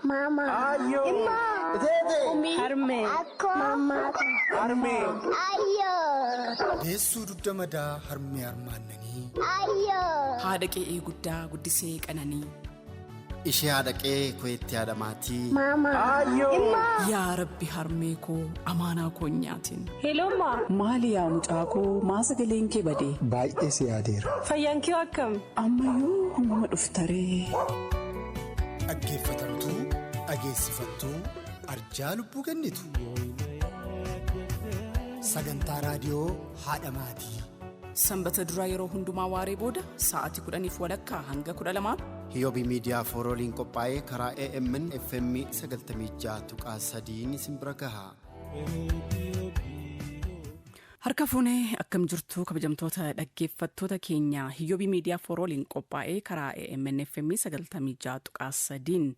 Mama. Ayo. Imma. Dede. Umi. Harmee. Akkoo. Mama. Harmee. Ayo. Deessuu dugda madaa harmee harmaannanii. Ayo. Haadha qe'ee guddaa guddisee qananii. Ishee haadha qe'ee koyeetti haadha maatii. Mama. Ayo. Imma. Yaa Rabbi harmee koo amaanaa koo hin nyaatin. Hello ma. Maali yaa mucaa koo maa sagaleen kee badee? Baay'ee si yaadeera. Fayyaan kee akkam? Ammayyuu hammama dhuftaree. Dhaggeeffatamtuu, dhageessifattuu, arjaa lubbuu kennitu. Sagantaa raadiyoo haadha maatii. Sanbata duraa yeroo hundumaa waaree booda sa'aatii 10:30 hanga 12 Hiyoobii Miidiyaa Foorooliin qophaa'ee karaa AMN FM 96.3 isin bira gaha. Harka fuunee akkam jirtu kabajamtoota dhaggeeffattoota keenya? Hiyyoobii Miidiyaa Foorooliin qophaa'ee karaa AMN FM 96.3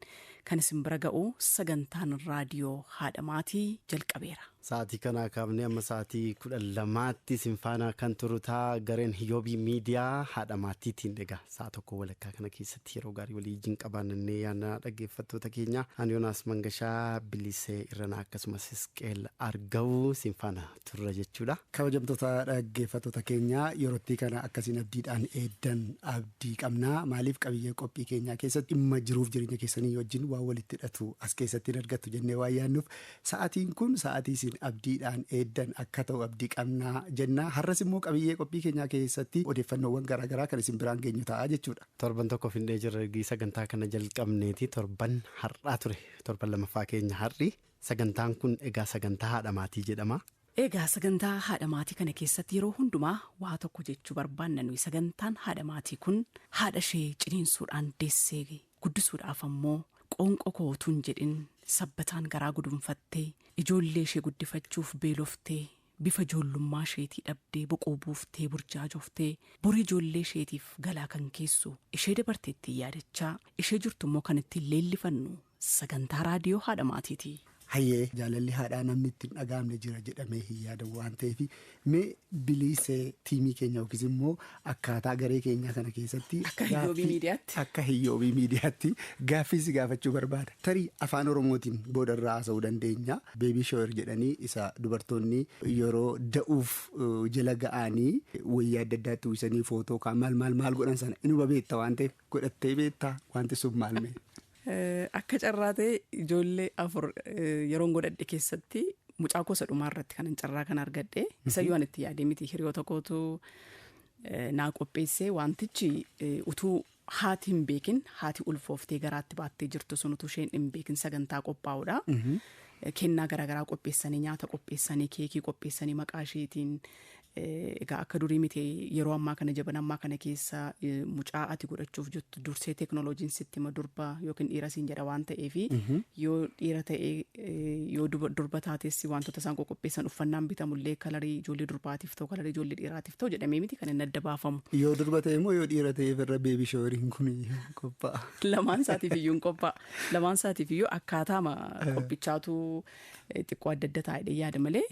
kan isin bira ga'u sagantaan raadiyoo haadha maatii jalqabeera. Sa'aatii kanaa kaafnee amma sa'aatii 12tti isin faana kan turu ta'a gareen Hiyoobii Miidiyaa haadha maatiitiin. Egaa sa'a tokko walakkaa kana keessatti yeroo gaarii walii wajjin qabaannee yaadna dhaggeeffattoota keenya. Ani Yoonaas Mangashaa, Bilisee Irranaa akkasumas Isqeel Argawu isin faana turra jechuudha. Kabajamtoota dhaggeeffattoota keenyaa, yerootti kana akkasiin abdiidhaan eeddan abdii qabnaa. Maaliif, qabiyyee qophii keenyaa keessatti dhimma jiruuf jireenya keessanii wajjin waan walitti hidhatu as keessatti hin argattu jennee waan yaadnuuf, sa'aatiin kun sa'aatii isin abdiidhaan eeddan akka ta'u abdii qabnaa jennaa. Har'as immoo qabiyyee qophii keenyaa keessatti odeeffannoowwan garaagaraa kan isin biraan geenyu ta'a jechuudha. Torban tokko findhee jirra ergi sagantaa kana jalqabneeti. Torban har'aa ture, torban lamaffaa keenya har'i. Sagantaan kun egaa sagantaa haadha maatii jedhama. Egaa sagantaa haadha maatii kana keessatti yeroo hundumaa waa tokko jechuu barbaanna nuyi. Sagantaan haadha maatii kun haadha ishee ciniinsuudhaan deessee guddisuudhaaf ammoo qoonqoo kootuun jedhin sabbataan garaa gudunfattee, ijoollee ishee guddifachuuf beeloftee, bifa ijoollummaa isheetii dhabdee, boqoo buuftee, burjaajoftee, borii ijoollee isheetiif galaa kan keessu ishee dabarteetti yaadachaa, ishee jirtu immoo kan ittiin leellifannu sagantaa raadiyoo haadha maatiiti. Hayyee, jaalalli haadhaa namni ittiin dhaga'amne jira jedhamee hin yaadamu waan ta'eef, mee Bilisee, tiimii keenya yookiis immoo akkaataa garee keenyaa kana keessatti Akka Hiyyoobii Miidiyaatti. Akka Hiyyoobii Miidiyaatti gaaffii si gaafachuu barbaada. Tarii afaan Oromootiin boodarraa haasa'uu dandeenya. Baby shower jedhanii isa dubartoonni yeroo da'uuf jala ga'anii wayyaa adda addaatti uwwisanii footoo kaan maal maal maal godhan sana inuma beekta waan ta'eef, godhattee beektaa? Wanti sun maal mee? Akka carraa ta'e ijoollee afur yeroon godhadhe keessatti mucaa gosa dhumaa irratti kanan carraa kana argadhe. Isayyuu ani itti yaadee miti, hiriyoota kootu naa qopheessee. Wantichi utuu haati hin beekin, haati ulfooftee garaatti baattee jirtu sun utuu isheen hin beekin sagantaa qophaa'uudha. Kennaa garaagaraa qopheessanii, nyaata qopheessanii, keekii qopheessanii maqaa isheetiin. Egaa akka durii miti yeroo ammaa kana, jabana ammaa kana keessa mucaa ati godhachuuf jettu dursee teeknooloojiin sitti hima, durba yookiin dhiira siin jedha waan ta'eef, yoo dhiira ta'e, yoo durba taates wantoota isaan qoqopheessan, uffannaan bitamullee kalarii ijoollee durbaatiif ta'u, kalarii ijoollee dhiiraatiif ta'u jedhamee miti kan inni adda baafamu. Yoo durba ta'e immoo yoo dhiira ta'eef irra baby showeriin kun qophaa'a? Lamaan isaatiif iyyuu hin qophaa'a. Lamaan isaatiif iyyuu akkaataama qophichaatu xiqqoo adda adda taa'ee yaada malee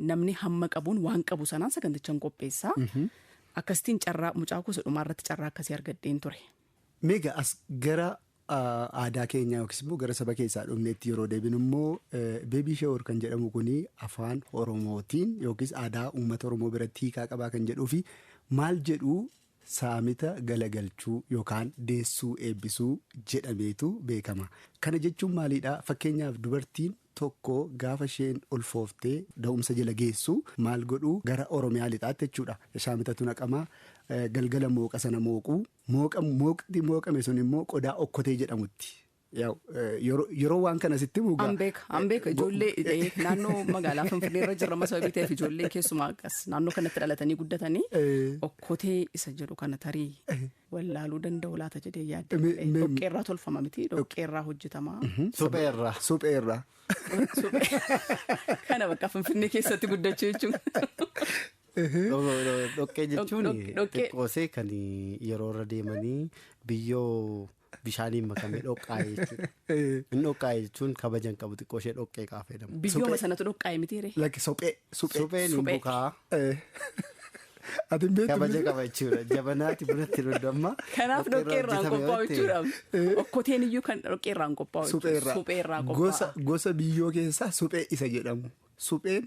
namni hamma qabuun waan qabu sanaan saganticha hin qopheessa. Akkasitiin carraa mucaa gosa dhumaa irratti carraa akkasii argadheen ture. Meegaa as gara aadaa keenyaa yookiis immoo gara saba keessaa dhumneetti yeroo deebinu immoo, baby shower kan jedhamu kuni afaan Oromootiin yookiis aadaa uummata Oromoo biratti hiikaa qabaa kan jedhuu fi maal jedhu, saamita galagalchuu yookaan deessuu eebbisuu jedhameetu beekama. Kana jechuun maalidhaa? Fakkeenyaaf, dubartiin tokko gaafa isheen ulfooftee da'umsa jala geessu maal godhuu? Gara Oromiyaa lixaatti jechuudha. Saamitatu naqamaa, galgala mooqa sana mooquu, mooqa mooqti mooqame sun immoo qodaa okkotee jedhamutti. Yeroo waan kana sitti mugaa. An beeka, ijoollee naannoo magaalaa Finfinnee irra jirra sababii ta'eef, ijoollee keessumaa akkas naannoo kanatti dhalatanii guddatanii okkotee isa jedhu kana tarii wallaaluu danda'u laata jedhee yaadde. Dhoqqeerraa tolfama miti, dhoqqeerraa hojjetama. Supheerraa. Supheerraa. Kana bakka Finfinnee keessatti guddachuu jechuun. Dhoqqee jechuun xiqqoosee kan yeroo irra deemanii biyyoo bishaaniin makamee dhoqqaa'e jechuudha. Inni dhoqqaa'e jechuun kabajan qabu, xiqqoo ishee dhoqqee qaafa jedhama. Biyyooma sanatu dhoqqaa'e mitiire. Lakki, suphee. Suphee. Supheen hin bukaa. Ati hin beektu. Kabaja qaba jechuudha. Jabanaatti bunatti dhugdu amma. Kanaaf dhoqqee irraan qophaa'u jechuudha. Okkoteen iyyuu kan dhoqqee irraan qophaa'u jechuudha. Suphee irraa Gosa qophaa'a. Gosa biyyoo keessaa suphee isa jedhamu. Supheen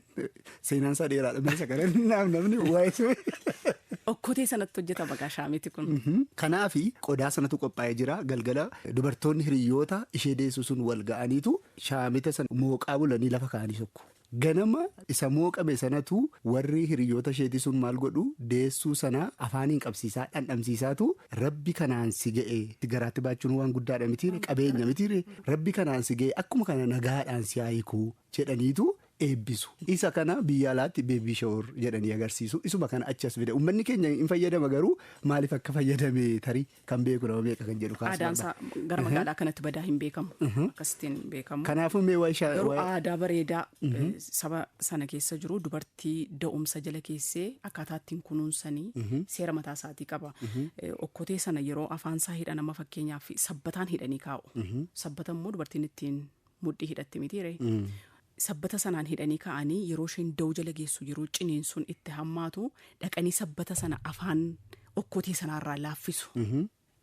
seenaan isaa dheeraadha. Meeshaa kana namni waa'ee suphee. Okkotee sanatti hojjetama shaamiti kun. Kanaafi qodaa sanatu qophaa'ee jira. Galgala dubartoonni hiriyoota ishee deessu sun wal ga'aniitu shaamita sana mooqaa bulanii lafa kaa'anii sokku. Ganama isa mooqame sanatu warri hiriyoota isheetii sun maal godhu deessuu sana afaaniin qabsiisaa dhandhamsiisaatu rabbi kanaan si ga'e garaatti baachuun waan guddaadha mitiire, qabeenya mitiire, rabbi kanaan si ga'e, akkuma kana nagaadhaan si hiikuu jedhaniitu eebbisu. Isa kana biyya alaatti baby shower jedhanii agarsiisu. Isuma kana achi as fide. Uummanni keenya hin fayyadama, garuu maaliif akka fayyadame tarii kan beeku nama meeqa kan jedhu kaasuu Aadaan isaa gara magaalaa kanatti badaa hin beekamu. Akkasittiin beekamu. Kanaafuu mee waa'ee Garuu aadaa bareedaa saba sana keessa jiru, dubartii da'umsa jala keessee akkaataa ittiin kunuunsanii seera mataa isaatii qaba. Okkotee sana yeroo afaan isaa hidhan, amma fakkeenyaaf sabbataan hidhanii kaa'u. Sabbata immoo dubartiin ittiin mudhii hidhatti mitiire. Sabbata sanaan hidhanii kaa'anii yeroo isheen da'uu jala geessu, yeroo ciniinsuun itti hammaatu, dhaqanii sabbata sana afaan okkotee sanaarraa laaffisu.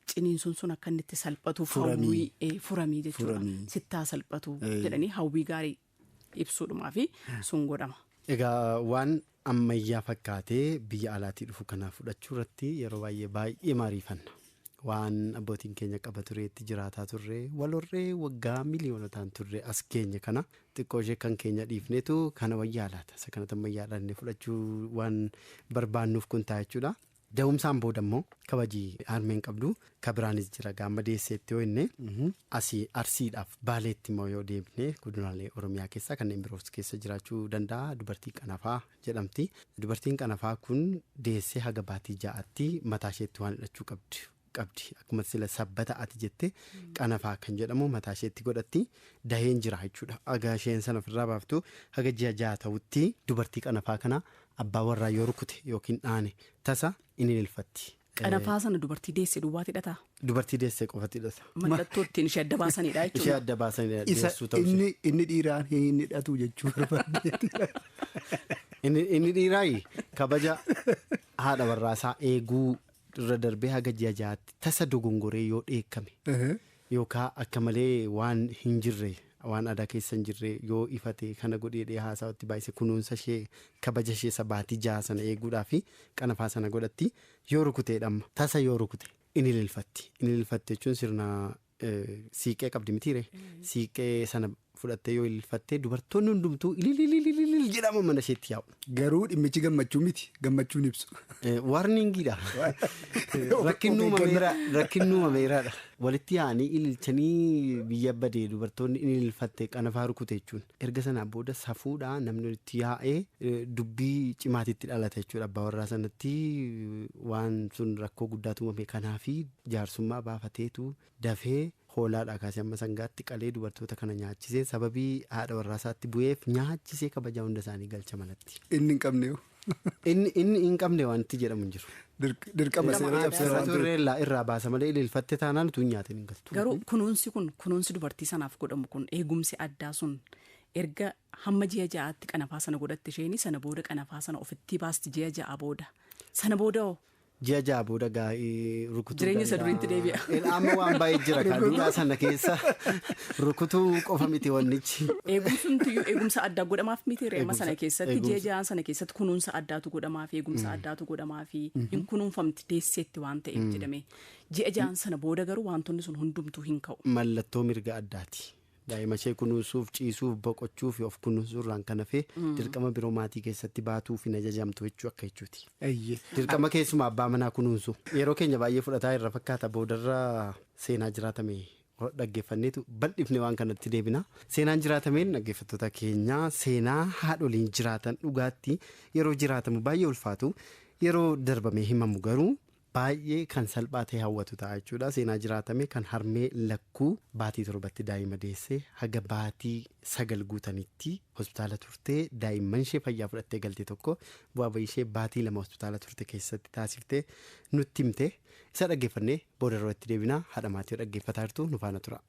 Ciniinsuun sun akka inni itti salphatuuf hawwii furamii jechuudha. Sittaa salphatu jedhanii hawwii gaarii ibsuudhumaa fi sun godhama. Egaa waan ammayyaa fakkaatee biyya alaatii dhufu kana fudhachuu irratti yeroo baay'ee baay'ee maariifanna. Waan abbootiin keenya qaba tureetti jiraataa turre, walhorree waggaa miiliyoonotaan turre, as keenya kana xiqqoo ishee kan keenya dhiifneetu kana wayyaa laata, isa kanatti ammayyaadhaan fudhachuu waan barbaannuuf kun ta'a jechuudha. Da'umsaan booda immoo kabajii harmeen qabdu kabiraanis jira. Gaama deesseetti yoo inni asii Arsiidhaaf Baaleetti immoo yoo deemne, godinaalee Oromiyaa keessaa kanneen biroos keessa jiraachuu danda'a, dubartii qanafaa jedhamti. Dubartiin qanafaa kun deessee haga baatii 6tti mataa isheetti waan hidhachuu qabdi. Akkuma sila sabbata ati jette, qanafaa kan jedhamu mataa isheetti godhatti, daheen jira jechuudha. Haga isheen sana ofirraa baaftu, haga ji'a 6 ta'utti, dubartii qanafaa kana abbaa warraa yoo rukute yookiin dhaane tasa inni ililfatti. Qanafaa sana dubartii deesse duwwaatti hidhataa? Dubartii deessee qofatti hidhata. Mallattoo ittiin ishee adda baasanidha Ishee jechuudha. adda baasanidha Isa deessuu ta'uu ishee. inni dhiiraan hin hidhatu jechuu barbaadeeti. Inni dhiiraayi kabaja haadha warraasaa eeguu irra darbee haga ji'a 6tti tasa dogongoree yoo dheekkame yookaan akka malee waan hin jirre, waan aadaa keessa hin jirre yoo ifate, kana godhee haasawatti baay'ise, kunuunsa ishee, kabaja ishee isa baatii 6 sana eeguudhaa fi qanafaa sana godhatti. Yoo rukuteedha, tasa yoo rukute, inni ililfatti. Inni ililfatti jechuun sirna siiqee qabdi mitiire, siiqee sana fudhattee yoo ililfattee, dubartoonni hundumtuu ilililililil jedhama mana isheetti yaa'u. Garuu dhimmichi gammachuu miti, gammachuun ibsu. Warningiidha. Rakkinni uumameeraadha. Walitti yaa'anii ililchanii biyya badee dubartoonni inni ililfatte, qanafaa rukute jechuun. Erga sanaa booda safuudhaa namni walitti yaa'ee dubbii cimaatitti dhalata jechuudha. Abbaa warraa sanatti waan sun rakkoo guddaatu uumame, kanaafi jaarsummaa baafateetu dafee hoolaadhaa kaasee amma sangaatti qalee dubartoota kana nyaachisee, sababii haadha warraasaatti bu'eef nyaachisee kabajaa hunda isaanii galcha manatti. Inni hin qabne. Inni hin qabne wanti jedhamu hin jiru. Dirqama seera cabseera waan ta'eef. Irraa baasa malee ililfatte taanaan utuu hin nyaatin hin galtu. Garuu kunuunsi kun, kunuunsi dubartii sanaaf godhamu kun, eegumsi addaa sun, erga hamma ji'a 6tti qanafaa sana godhatte isheen, sana booda qanafaa sana ofitti baasti ji'a 6 booda. Sana booda hoo? Ji'a 6 booda gaa'ii rukutuu. Jireenya isa duriitti deebi'a. Amma waan baay'ee jira kan duudhaa sana keessa, rukutuu qofa miti wannichi. Eegumsumtiyyuu eegumsa addaa godhamaaf miti reema sana keessatti, ji'a 6 sana keessatti kunuunsa addaatu godhamaaf, eegumsa addaatu godhamaaf, hin kunuunfamti deesseetti waan ta'eef jedhame. Ji'a 6 sana booda garuu wantoonni sun hundumtuu hin ka'u. Mallattoo mirga addaati. Daa'ima ishee kunuunsuuf, ciisuuf, boqochuuf, of kunuunsuurraan kan hafe dirqama biroo maatii keessatti baatuuf hin ajajamtu jechuu akka jechuuti. Dirqama keessumaa abbaa manaa kunuunsu. Yeroo keenya baay'ee fudhataa irra fakkaata, boodarra seenaa jiraatame dhaggeeffanneetu bal'ifne waan kanatti deebina. Seenaan jiraatameen, dhaggeeffattoota keenyaa, seenaa haadholiin jiraatan dhugaatti yeroo jiraatamu baay'ee ulfaatu, yeroo darbamee himamu garuu baay'ee kan salphaa ta'e hawwatu ta'a jechuudha. Seenaa jiraatame kan harmee lakkuu baatii 7tti daa'ima deessee haga baatii 9 guutanitti hospitaala turtee daa'imman ishee fayyaa fudhattee galte tokko, bu'aa bahii ishee baatii 2 hospitaala turte keessatti taasiftee nutti himte, isa dhaggeeffannee booda irratti deebinaa. Haadha maatii dhaggeeffataa jirtu, nu faana tura.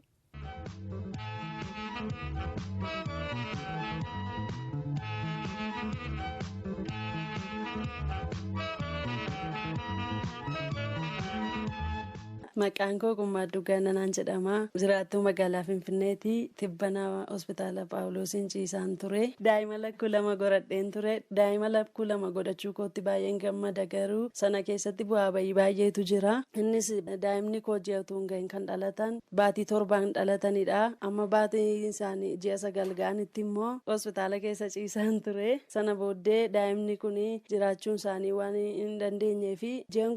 Maqaan koo Gummaaddu Gaananaan jedhama. Jiraattuu magaalaa Finfinneeti. Tibbana hospitaala Phaawulosiin ciisaan ture. Daa'ima lakkuu 2 godhadheen ture. Daa'ima lakkuu 2 godhachuu kootti baay'een gammada garuu sana keessatti bu'aa bayii baay'eetu jira. Innis daa'imni koo ji'a utuu hin gahin kan dhalatan baatii 7 dhalatanidha. Amma baatii isaanii ji'a 9 ga'anitti immoo hospitaala keessa ciisaan ture. Sana booddee daa'imni kun jiraachuun isaanii waan hin dandeenyee fi ji'a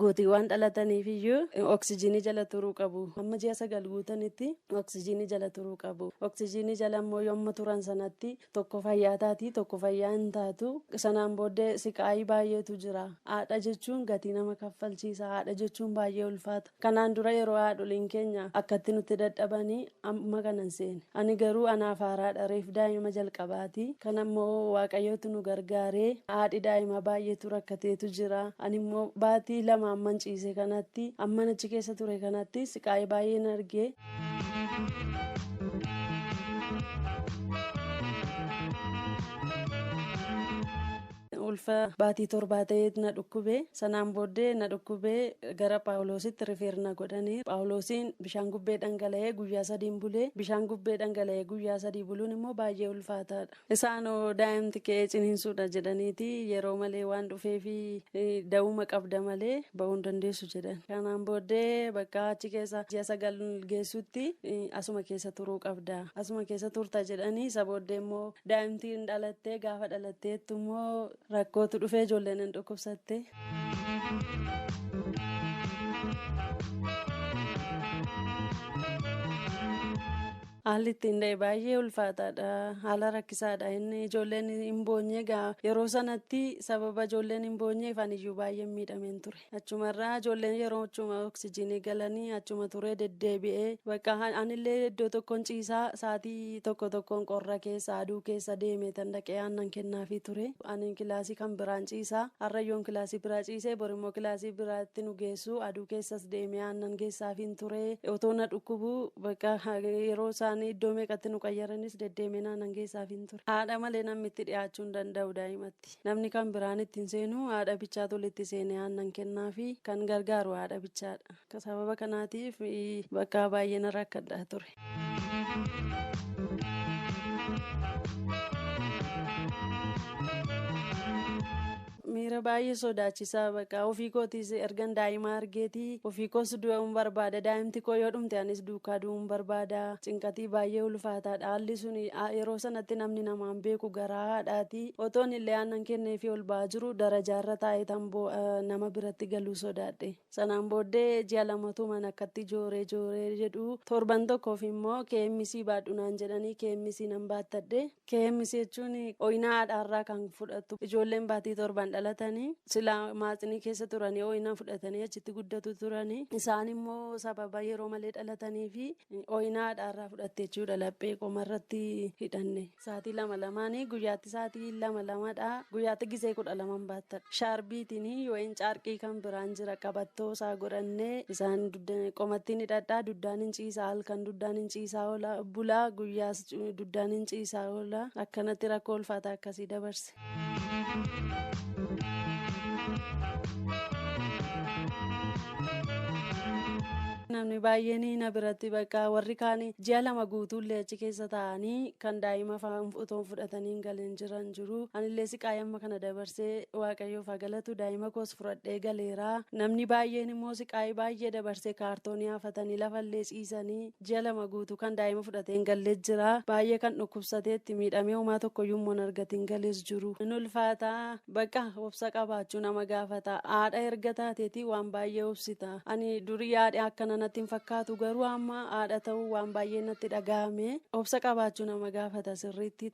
guutuu waan dhalataniif iyyuu oksijiinii jala turuu qabu. Amma ji'a 9 guutanitti oksijiinii jala turuu qabu. Oksijiinii jala immoo yommuu turan sanatti tokko fayyaa taati tokko fayyaa hin taatu. Sanaan booddee siqaayii baay'eetu jira. Haadha jechuun gatii nama kaffalchiisa. Haadha jechuun baay'ee ulfaata. Kanaan dura yeroo haadholiin keenya akkatti nutti dadhabanii amma kanan seene. Ani garuu anaaf haaraadha. Reef daa'ima jalqabaati. Kana immoo Waaqayyootu nu gargaaree haadhi daa'ima baay'eetu rakkateetu jira. Ani immoo baatii 2 amman ciise kanatti amman achi keessa ture kanatti siqaayii baay'een arge. Ulfa baatii 7 ta'ee na dhukkube. Sanaan booddee na dhukkubee gara Phaawulositti rifeer na godhanii. Phaawulosiin bishaan gubbee dhangala'ee guyyaa 3 bulee. Bishaan gubbee dhangala'ee guyyaa 3 buluun immoo baay'ee ulfaataadha. Isaanoo daa'imti kee ciniinsuudha jedhaniiti yeroo malee waan dhufeefi da'uma qabda malee ba'uu hin dandeessu jedhan. Kanaan booddee bakka achi keessa ji'a 9 geessutti asuma keessa turuu qabda. Asuma keessa turta jedhanii isa booddee immoo daa'imtiin dhalattee gaafa dhalatteettu immoo rakkootu dhufee ijoolleen hin dhukkubsatte. Haalli ittiin da'e baay'ee ulfaataadha. Haala rakkisaadha. Inni ijoolleen hin boonye yeroo sanatti sababa ijoolleen hin boonyeef ani iyyuu baay'ee miidhameen ture. Achumarraa ijoolleen yeroo achuma oksijiinii galanii achuma turee deddeebi'ee bakka anillee iddoo tokkoon ciisaa sa'aatii tokko tokkoon qorra keessa aduu keessa deemee tan dhaqee aannan kennaafii ture. Ani kilaasii kan biraan ciisaa har'ayyoon kilaasii biraa ciisee borimmoo kilaasii biraatti nu geessu aduu keessas deemee aannan geessaafiin ture. Otoo na dhukkubuu bakka yeroo isaan iddoo meeqatti nu qayyaranis deddeemee aannan geessaafiin ture. Haadha malee namni itti dhiyaachuu hin danda'u daa'imatti. Namni kan biraan ittiin seenu haadha bichaa tolitti seenee aannan kennaafi kan gargaaru haadha bichaadha. Sababa kanaatiif bakka baay'ee na rakkadhaa ture. Miira baay'ee sodaachisaa bakka ofii kootiis ergan daa'ima argeetii ofii koos du'uun barbaada. Daa'imti koo yoo dhumte anis duukaa du'uun barbaada. Cinqatii baay'ee ulfaataadha. Haalli sun yeroo sanatti namni namaan beeku garaa haadhaati. Otoon illee aannan kenneefii ol ba'aa jiru darajaarra taa'ee tamboo nama biratti galuu sodaadhe. Sanaan booddee ji'a 2 mana akkatti jooree jooree jedhu torban tokkoof immoo KMC baadhu naan jedhanii KMC nan baattadhe. KMC jechuun ooyinaa haadhaarraa kan fudhattu ijoolleen baatii 7 dhalatanii silaa maaxinii keessa turanii ooyinaa fudhatanii achitti guddatu turanii isaan immoo sababa yeroo malee dhalatanii fi ooyinaa haadhaarraa fudhatte jechuudha. Laphee qomarratti hidhanne sa'aatii 2 2 guyyaatti sa'aatii 2 2dha guyyaatti gisee 12 baattadha. Shaarbiitiin yookiin caarqii kan biraan jira qabattoo isaa godhannee isaan qomattiin hidhadhaa duddaan hin ciisaa halkan duddaan hin ciisaa oola bulaa guyyaas duddaan hin ciisaa oola akkanatti rakkoo ulfaataa akkasii dabarse. Namni baay'een na biratti bakka warri kaan ji'a 2 guutuullee achi keessa taa'anii kan daa'ima otoo fudhatanii hin galin jiran jiru. Anillee siqaayii amma kana dabarsee Waaqayyoof haa galatu daa'ima koos fudhadhee galeera. Namni baay'een immoo siqaayii baay'ee dabarsee kaartoonii hafatanii lafallee ciisanii ji'a 2 guutuu kan daa'ima fudhatee hin gallee jira. Baay'ee kan dhukkubsateetti miidhamee homaa tokkoyyuu immoo hin argatin galees jiru. Inni ulfaataa bakka obsa qabaachuu nama gaafata. Haadha erga taateetii waan baay'ee obsita. Ani durii haadha akkana natti hin fakkaatu garuu amma haadha ta'uu waan baay'ee natti dhaga'ame obsa qabaachuu nama gaafata sirriitti.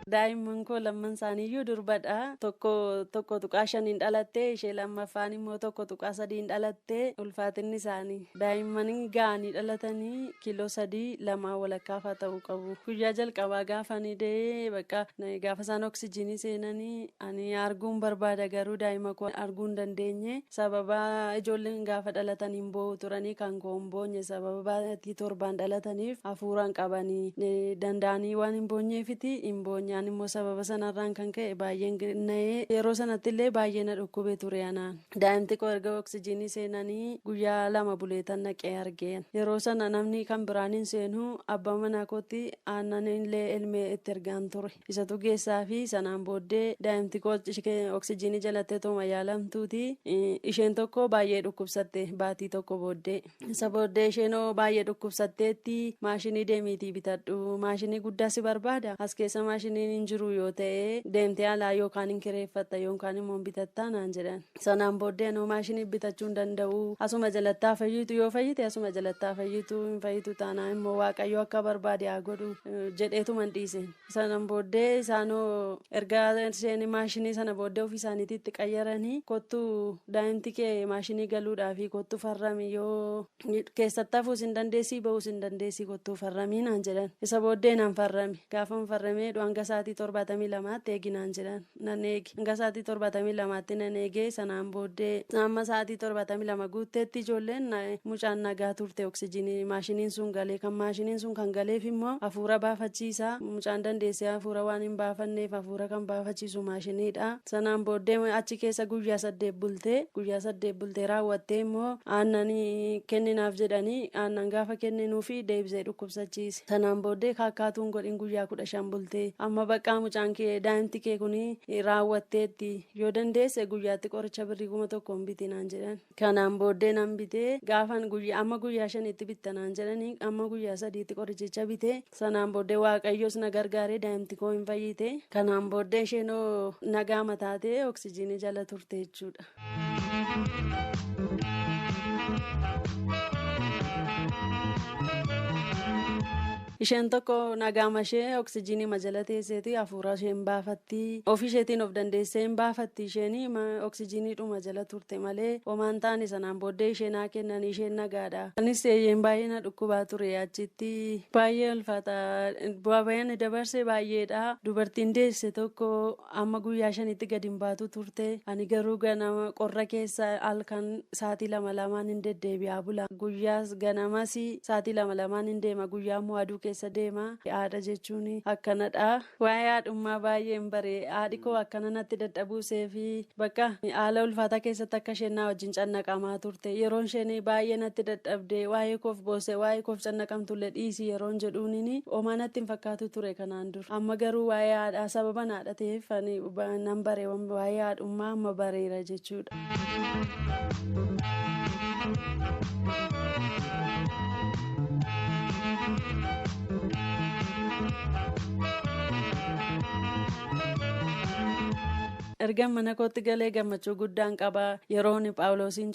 Daa'imman koo lamman isaaniiyyuu durbadha. Tokko 1.5 dhalattee ishee lammaffaan immoo 1.3 dhalattee ulfaatinni isaanii. Daa'imman ga'anii dhalatanii kiiloo 3 2.5 fa'aa ta'uu qabu. Guyyaa jalqabaa gaafanii da'ee bakka gaafa isaan oksijiinii seenanii ani arguun barbaada garuu daa'ima koo arguu hin dandeenye. Sababa ijoolleen gaafa dhalatan hin boo'u turanii kan koo hin boonye sababa baatii 7 dhalataniif hafuuraan qabanii danda'anii waan hin boonyeefiti hin boonye. Immoo sababa sanarraan kan ka'e baay'een na'ee yeroo sanatti illee baay'ee na dhukkubee ture anaan. Daa'imti koo erga oksijiinii seenanii guyyaa 2 buleetan naqee argeen. Yeroo sana namni kan biraan hin seenuu abbaa manaa kootti aannan illee elmee itti ergaan ture. Isatu geessaa fi sanaan booddee daa'imti koo oksijiinii jalattee toma yaalamtuuti. Isheen tokko baay'ee dhukkubsatte baatii tokko booddee. Isa booddee isheenoo baay'ee dhukkubsatteetti maashinii deemiitii bitadhu. Maashinii guddaa si barbaada. As keessa maashiniin hin jiru yoo ta'e deemtee alaa yookaan hin kireeffatta yookaan immoo bitattaa naan jedhan. Sanaan booddee anoo maashinii bitachuu hin danda'u. Asuma jalattaa fayyitu yoo fayyite asuma jalattaa fayyitu hin fayyitu taanaan immoo Waaqayyo akka barbaade haa godhu jedheetuman dhiise. Sanaan booddee isaanoo erga isheen maashinii sana booddee ofii isaaniitti qayyaranii kottu daa'imti kee maashinii galuudhaafi kottu farrami yoo keessatti hafuus hin dandeessii bahuus hin dandeessii kottu farramii naan jedhan. Isa booddee naan farrame. Gaafa farramee hanga sa'aatii 72tti eegi naan jedhan. Nan eegi. Hanga sa'aatii 72tti nan eegee sanaan booddee amma sa'aatii 72 guutteetti ijoolleen mucaan nagaa turte oksijiinii maashiniin sun galee kan maashiniin sun kan galeef immoo hafuura baafachiisa. Mucaan dandeessee hafuura waan hin baafanneef hafuura kan baafachiisu maashiniidha. Sanaan booddee achi keessa guyyaa 8 bultee guyyaa 8 bultee raawwattee immoo aannanii kenninaaf jedhanii aannan gaafa kenninuufi deebisee dhukkubsachiise. Sanaan booddee kaakkaatuun godhin guyyaa 15 bultee amma baqqaa mucaan kee daa'imti kee kun raawwatteetti yoo dandeesse guyyaatti qoricha birrii 1000 biti naan jedhan. Kanaan booddee nan bitee gaafan guyyaa amma guyyaa 5tti bitta naan jedhanii amma guyyaa 3tti qorichicha bitee sanaan booddee Waaqayyos na gargaaree daa'imti koo hin fayyite. Kanaan booddee isheenoo nagaa mataatee oksijiinii jala turte jechuudha. Isheen tokko nagaama ishee oksijiinii majala teesseeti hafuura isheen baafatti. Ofii isheetiin of dandeessee hin baafatti isheen oksijiiniidhuma jala turte malee homaan taane sanaan booddee isheen haa kennan isheen nagaadha. Anis eeyyeen baay'ee na dhukkubaa ture achitti baay'ee ulfaata. Bu'aa baay'een dabarsee baay'eedha. Dubartiin deesse tokko amma guyyaa 5tti gadi hin baatu turte. Ani garuu ganama qorra keessa halkan sa'aatii 2 hin deddeebi'aa bula. Guyyaas ganamas sa'aatii 2 hin deema. Guyyaa immoo aduu keessa deema. Haadha jechuun akkanadha. Waa'ee haadhummaa baay'een bare. Haadhi koo akkana natti dadhabuusee fi bakka haala ulfaataa keessatti akka isheen na wajjin cannaqamaa turte. Yeroon isheen baay'ee natti dadhabde waa'ee koof boose waa'ee koof cannaqamtullee dhiisi yeroon jedhuun homaa natti hin fakkaatu ture kanaan dura. Amma garuu waa'ee haadhaa sababa haadha ta'eef nan bare waa'ee haadhummaa amma bareera jechuudha. Erga mana kootti galee gammachuu guddaan qaba. Yeroon Phaawulosiin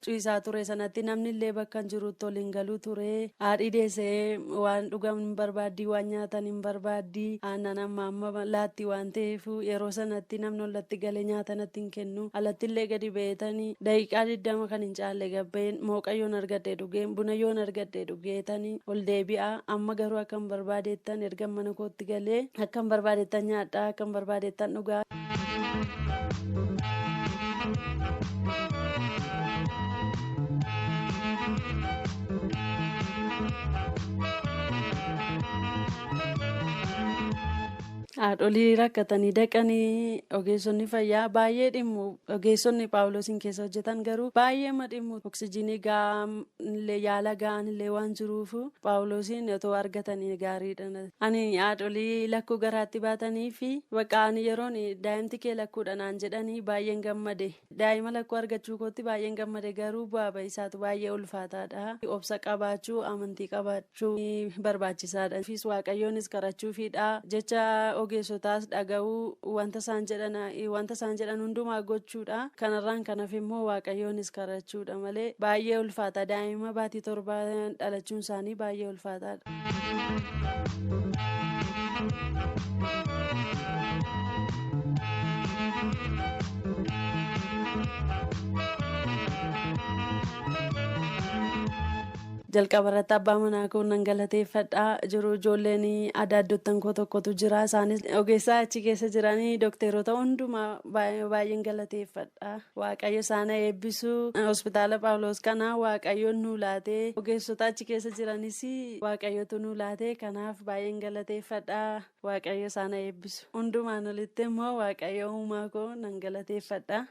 ciisaa ture sanatti namni illee bakka hin jirutti ol hin galuu ture. Haadhi deessee waan dhugan hin barbaaddi, waan nyaatan hin barbaaddi. Aannan amma amma laatti waan ta'eef yeroo sanatti namni ollatti galee nyaata natti hin kennu. Alatti illee gadi ba'eetanii daqiiqaa 20 kan hin caalle gabbeen mooqa yoon argadhe dhugeen buna yoon argadhe dhugeetanii ol deebi'a. Amma garuu akka hin barbaadeettan erga mana kootti galee akka hin barbaadeettan nyaadhaa akka hin barbaadeettan dhugaa. Haadholii rakkatanii dhaqanii ogeessonni fayyaa baay'ee dhimmu. Ogeessonni Phaawulosiin keessa hojjetan garuu baay'ee ma dhimmu. Oksijiinii ga'aan illee yaala ga'aan illee waan jiruuf Phaawulosiin otoo argatanii gaariidha. Ani haadholii lakkuu garaatti baatanii fi bakka ani yeroon daa'imti kee lakkuudha naan jedhanii baay'een gammade. Daa'ima lakkuu argachuu kootti baay'een gammade garuu bu'aa ba'isaatu baay'ee ulfaataadha. Obsa qabaachuu, amantii qabaachuu barbaachisaadha. Fiis Waaqayyoonis karachuufiidha. Jecha ogeessotaas dhaga'uu wanta isaan jedhan hundumaa gochuudha. Kanarraan kanaaf immoo Waaqayyoonis karachuudha malee baay'ee ulfaata. Daa'ima baatii 7 dhalachuun isaanii baay'ee ulfaataadha. Jalqaba irratti abbaa manaa koo nan galateeffadha. Jiru ijoolleen adaaddottan koo tokkotu jira. Isaanis ogeessaa achi keessa jiranii dookteroota hundumaa baay'een galateeffadha. Waaqayyo isaan eebbisu. Hospitaala Paawuloos kana Waaqayyoon nu laatee ogeessota achi keessa jiranis Waaqayyotu nu laatee kanaaf baay'een galateeffadha. Waaqayyo isaan eebbisu. Hundumaan olitti immoo Waaqayyo uumaa koo nan galateeffadha.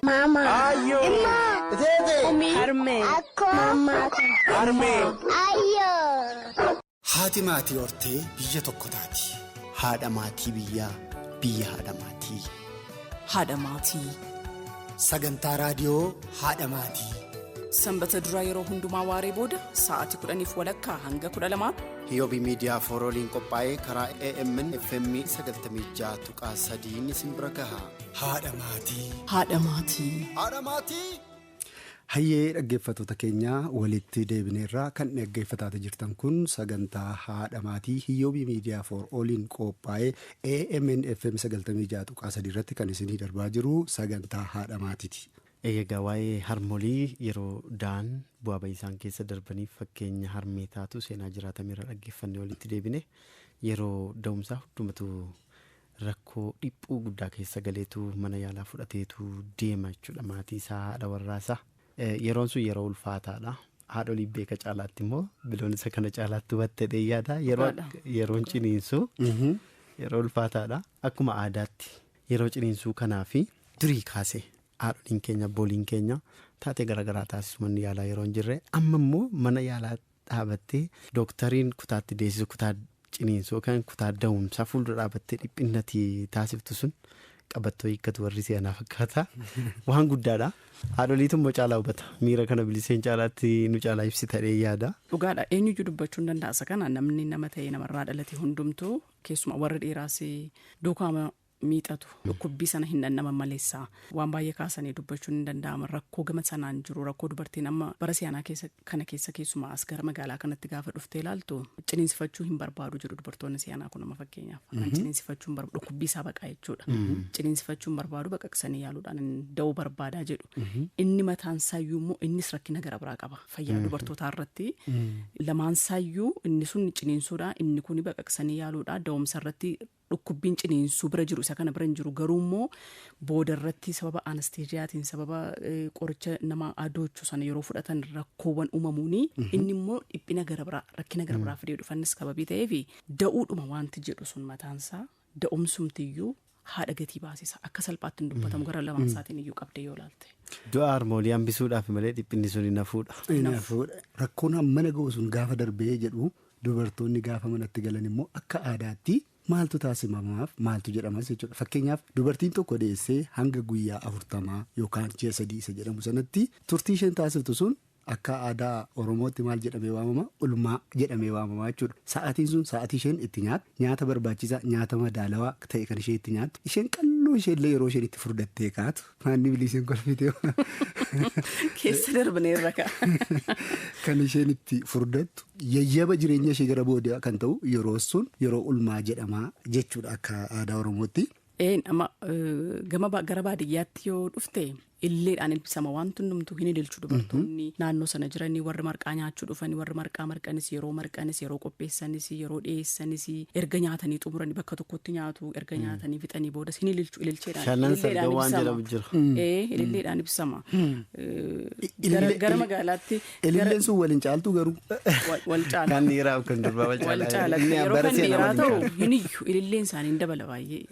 Mama. Imma. Harmee. Akkoo. Mama. Harmee. Ayyoo. Haati maatii hortee biyya tokko taati. Haadha maatii biyyaa biyya haadha maatii. Haadha maatii. Sagantaa raadiyoo haadha maatii. Sanbata duraa yeroo hundumaa waaree booda sa'aatii 10:30 hanga 12:00 Hiyoobii miidiyaa foorooliin qophaa'ee karaa AMN FM 96.3 isin bira gaha. Haadha maatii. Haadha maatii. Haadha maatii. Hayyee dhaggeeffattoota keenyaa walitti deebineerraa kan dhaggeeffataa jirtan kun sagantaa haadha maatii Hiyoobii miidiyaa for ooliin qophaa'ee AMN FM 96.3 irratti kan isinii darbaa jiru sagantaa haadha maatiiti. Egaa waa'ee harmoolii yeroo da'an bu'aa bahii isaan keessa darbaniif fakkeenya harmee taatu seenaa jiraatameera dhaggeeffannee walitti deebine yeroo da'umsaa hundumatu rakkoo dhiphuu guddaa keessa galeetu mana yaalaa fudhateetu deema jechuudha maatii isaa haadha warraasaa. Yeroon sun yeroo ulfaataadha. Haadholii beeka caalaatti immoo biloon isa kana caalaatti hubattee dheeyyaadha. Yeroon ciniinsuu yeroo ulfaataadha. Akkuma aadaatti yeroo ciniinsuu kanaa fi durii kaasee haadholiin keenya abbooliin keenya taatee garaagaraa taasisu manni yaalaa yeroo hin jirre amma immoo mana yaalaa dhaabattee dooktariin kutaatti deessisu kutaa ciniinsuu yookaan kutaa da'umsaa fuuldura dhaabattee dhiphinnati taasiftu sun qabattoo hiikkatu warri seenaa fakkaata waan guddaadha. Haadholiitu immoo caalaa hubata miira kana biliseen caalaatti nu caalaa ibsita yaada. Dhugaadha eenyuyyuu dubbachuu hin danda'a isa kana namni nama ta'e namarraa dhalate hundumtuu keessumaa warri dhiiraas duukaama miixatu dhukkubbii sana hin dhandhaman maleessaa waan baay'ee kaasanii dubbachuun hin danda'aman rakkoo gama sanaan jiru rakkoo dubartiin amma bara siyaanaa keessa kana keessa keessumaa as gara magaalaa kanatti gaafa dhuftee ilaaltu ciniinsifachuu hin barbaadu jedhu dubartoonni siyaanaa kun amma fakkeenyaaf kan ciniinsifachuu hin barbaadu dhukkubbii isaa baqaa jechuudha ciniinsifachuu hin barbaadu baqaqsanii yaaluudhaan da'uu barbaadaa jedhu inni mataan isaayyuu immoo innis rakkina gara biraa qaba fayyaa dubartootaa irratti lamaan isaayyuu inni sun ciniinsuudha inni kun baqaqsanii yaaluudha da'umsa irratti dhukkubbiin ciniinsuu bira jiru isa kana bira hin jiru garuu immoo booda irratti sababa anesteeziyaatiin sababa qoricha nama adoochu sana yeroo fudhatan rakkoowwan uumamuuni inni immoo dhiphina gara biraa rakkina gara biraa fidee dhufannis sababii ta'eefi da'uudhuma wanti jedhu sun mataansaa da'umsumtiyyuu haadha gatii baasisa akka salphaatti hin dubbatamu gara lamaan isaatiin iyyuu qabdee yoo ilaalte. Du'a harmoolii hambisuudhaaf malee dhiphinni sun hin hafuudha. Hafuudha. Rakkoon mana ga'u sun gaafa darbee jedhu dubartoonni gaafa manatti galan immoo akka aadaatti maaltu taasifamaaf maaltu jedhamas jechuudha. Fakkeenyaaf dubartiin tokko deessee hanga guyyaa 40 yookaan ji'a 3 isa jedhamu sanatti turtii isheen taasiftu sun akka aadaa Oromootti maal jedhamee waamama? Ulmaa jedhamee waamama jechuudha. Sa'aatiin sun sa'aatii isheen itti nyaattu nyaata barbaachisaa nyaata madaalawaa ta'e kan ishee itti nyaattu isheen qalloo isheellee yeroo isheen itti furdattee kaatu maanni biliseen kolfitee Keessa darbaneerra ka'a. Kan isheen itti furdattu yayyaba jireenya ishee gara boodaa kan ta'u yeroo sun yeroo ulmaa jedhamaa jechuudha akka aadaa Oromootti. Amma gara baadiyyaatti yoo dhufte illeedhaan ibsama wanti hundumtuu hin ililchu dubartoonni naannoo sana jiranii warri marqaa nyaachuu dhufanii warri marqaa marqanis yeroo marqanis yeroo qopheessanis yeroo dhiyeessanis erga nyaatanii xumuranii bakka tokkotti nyaatu erga nyaatanii fixanii boodas hin ililchu ililcheedhaan. Shanan salgan waan jedhamu jira. Ililleedhaan ibsama. Gara magaalaatti. Ililleen sun waliin caaltu garuu. Wal caala. Kan dhiiraaf kan durbaa wal caala. Yeroo kan dhiiraa ta'u hin iyyu ililleen isaanii hin dabala baay'ee.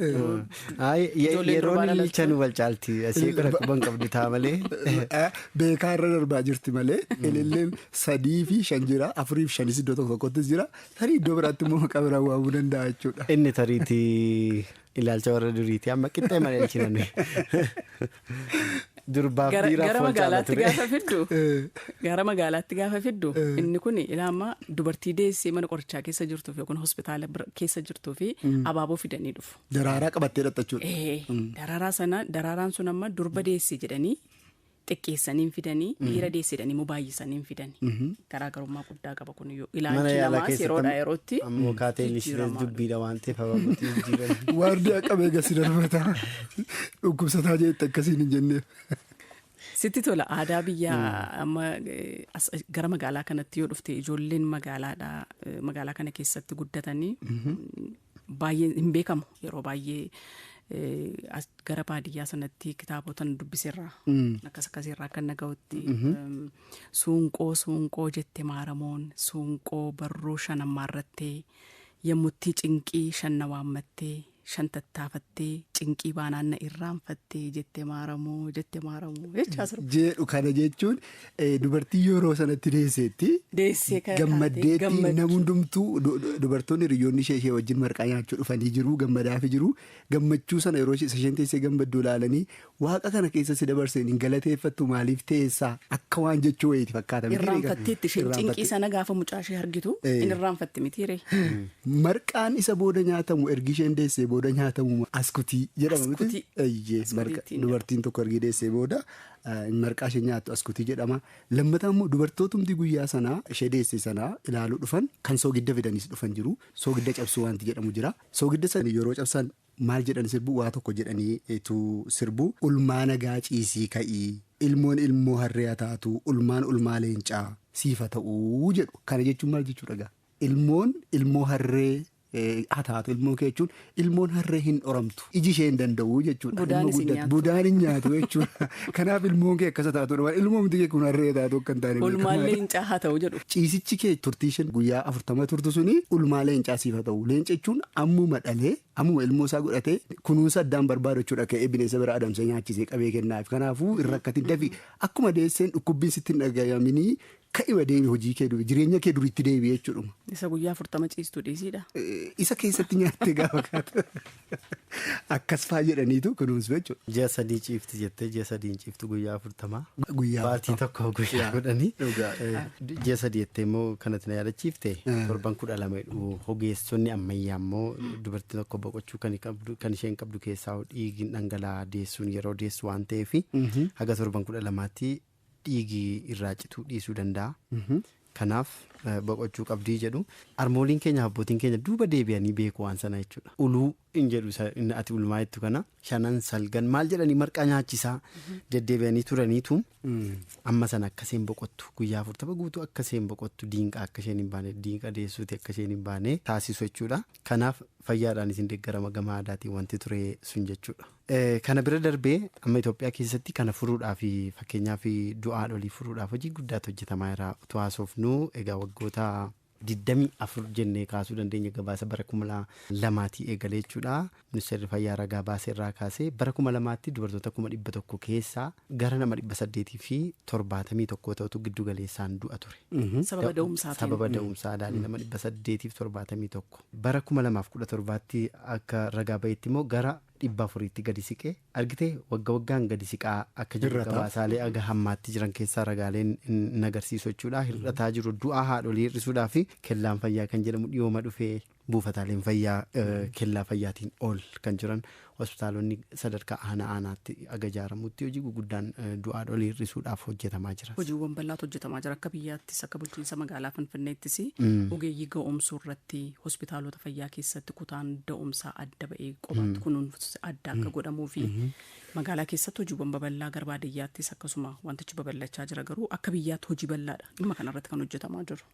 Yeroon ililchan wal caalti asii kana quban qabdu taa malee. Beekaa irra darbaa jirti malee ililleen 3 fi 5 jira 4 fi 5 iddoo tokko tokkottis jira tarii iddoo biraatti immoo maqaa biraan waamuu danda'a jechuudha. Inni tariitii ilaalcha warra duriiti amma qixxee malee ilchinani. Durbaaf dhiiraaf wal caala ture. Gara magaalaatti gaafa fiddu inni kun ilaama dubartii deessee mana qorichaa keessa jirtuuf yookaan hospitaala keessa jirtuu fi abaaboo fidanii dhufu. Daraaraa qabattee dhaxxachuudha. Daraaraa sana daraaraan sun amma durba deessee jedhanii Xiqqeessanii hin fidanii, dhiira deessedhanii immoo baay'isanii hin fidanii. Garaagarummaa guddaa qaba kun iyyuu. Mana Ilaalchi yaalaa namaas yeroodhaa keessatti yerootti ammoo kaateen ishee jijjiiramaa. Dubbiidha waan ta'eef abaabootti jijjiiramu. Waardiyaa qabee gasi darbata. Dhukkubsataa jeette akkasiin hin jenneef. Sitti tola aadaa biyya amma gara magaalaa kanatti yoo dhufte, ijoolleen magaalaadhaa magaalaa kana keessatti guddatanii baay'ee hin beekamu. Yeroo baay'ee as gara baadiyyaa sanatti kitaabotan dubbiseerraa akkas akkasiirraa kan naga'utti, "Suunqoo suunqoo jette maaramoon, suunqoo barruu shan ammaarrattee, yommutti cinqii shan na waammattee, shan tattaafattee, cinqii baanaan na irraanfattee jette maaramoo, jette maaramoo" jechaa sirba. Jedhu kana jechuun dubartii yeroo sanatti deesseetti. Deessee kan Gammaddeetti gammachuu. Nama hundumtuu dubartoonni hiriyoonni ishee ishee wajjin marqaa nyaachuu dhufanii jiru, gammadaafi jiru. Gammachuu sana yeroo isheen teessee gammadduu ilaalanii, "Waaqa kana keessa si dabarseen hin galateeffattu, maaliif teessaa?" akka waan jechuu wayiiti fakkaata miti. Irraanfatteetti isheen cinqii Irraanfatte. sana gaafa mucaa ishee argitu in irraanfatti miti ree. Marqaan isa booda nyaatamu, ergi isheen deessee booda nyaatamu, askutii jedhama miti? Askutii. Eeyyee, Askutii. Dubartiin tokko ergi deessee booda marqaa isheen nyaattu askutii jedhama. Lammataa immoo dubartootumti guyyaa sanaa ishee deesse sanaa ilaaluu dhufan kan soogidda fidanis dhufan jiru. Soogidda cabsuu wanti jedhamu jira. Soogidda sana yeroo cabsan maal jedhan sirbu? Waa tokko jedhanii etu sirbu. "Ulmaa nagaa ciisii ka'ii, ilmoon ilmoo harree haa taatu, ulmaan ulmaa leencaa siifa ta'uu" jedhu. Kana jechuun maal jechuudha gaa? Ilmoon ilmoo harree haa taatu ilmoo kee jechuun, ilmoon harree hin dhoramtu, iji ishee hin danda'u jechuudha. Budaanis Ilmoo hin guddatu. nyaatu. Budaan hin nyaatu jechuudha. Kanaaf ilmoon kee akkas haa taatu. Ilmoon kee kun harree taatu akka hin taane Ulmaan beekamaadha. leencaa haa ta'u jedhu. Ciisichi kee, turtii isheen guyyaa 40 turtu suni, ulmaa leencaa siif haa ta'u. Leenca jechuun ammuma dhalee, ammuma ilmoo isaa godhatee kunuunsa addaan barbaadu jechuudha. Ka'ee bineensa bira adamsee nyaachisee qabee kennaaf. Kanaafuu hin rakkatin, dafii akkuma deesseen dhukkubbiin sitti hin dhagayaminii ka'ima, deebi hojii kee durii, jireenya kee duriitti deebi jechuudha. Isa guyyaa 40 ciistuu dhiisiidha. Isa keessatti nyaattee gaafa kaatu akkas faa jedhaniitu kunuunsu jechuudha. Ji'a 3 ciifti jettee, ji'a 3 hin ciiftu, guyyaa 40. Guyyaa Baatii 40. tokko guyyaa 10. Dhugaa. Ji'a 3 jettee immoo kanatti na yaadachiifte, torban 12 jedhu ogeessonni ammayyaa immoo. Dubartii tokko boqochuu kan qabdu, kan isheen qabdu keessaa dhiigni dhangala'aa deessuun yeroo deessu waan ta'eef, haga torban 12tti dhiigi irraa cituu dhiisuu danda'a. Kanaaf boqochuu qabdii jedhu. Harmooliin keenya, abbootiin keenya duuba deebi'anii beeku waan sana jechuudha. Uluu hin jedhu, inni ati ulmaa jettu kana, shanan salgan maal jedhanii marqaa nyaachisaa deddeebi'anii turaniitu, amma sana akka isheen boqottu, guyyaa 40 guutuu akka isheen boqottu, diinqa akka isheen hin baane, diinqa deessuuti akka isheen hin baane taasisu jechuudha. Kanaaf fayyaadhaan isin deeggarama gama aadaatiin wanti ture sun jechuudha. Kana bira darbee amma Itoophiyaa keessatti kana furuudhaaf, fakkeenyaaf du'aa olii furuudhaaf hojii guddaatu hojjetamaa jira. Utuu haasofnu egaa waggoota 24 jennee kaasuu dandeenya, gabaasa bara 2000tii eegalee jechuudha. Ministeerri fayyaa ragaa baasee irraa kaasee bara 2000tti dubartoota 100,000 keessaa gara nama 871 ta'utu giddu galeessaan du'a ture. Sababa da'umsaatiin. Sababa da'umsaa nama 871. Bara 2017tti akka ragaa bahetti immoo gara 400tti gadi siqee argite. Wagga waggaan gadi siqaa akka jiru Hir'ataa. Gabaasaalee aga hammaatti jiran keessaa ragaaleen hin agarsiisu jechuudha. Hir'ataa jiru. Du'aa haadholii hir'isuudhaa fi kellaan fayyaa kan jedhamu dhiyooma dhufee, buufataaleen fayyaa kellaa fayyaatiin ol kan jiran, hospitaalonni sadarkaa aanaa aanaatti aga ijaaramutti hojii guguddaan du'aa haadholii hir'isuudhaaf hojjetamaa jira. Hojiiwwan bal'aatu hojjetamaa jira akka biyyaattis, akka bulchiinsa magaalaa Finfinneettis ogeeyyii ga'oomsuu irratti, hospitaalota fayyaa keessatti kutaan da'umsaa adda ba'ee qofaatti kunuunsi adda akka godhamuu fi magaalaa keessatti hojiiwwan babal'aa, gara baadiyyaattis akkasuma wantichi babal'achaa jira. Garuu akka biyyaatti hojii bal'aadha dhimma kanarratti kan hojjetamaa jiru.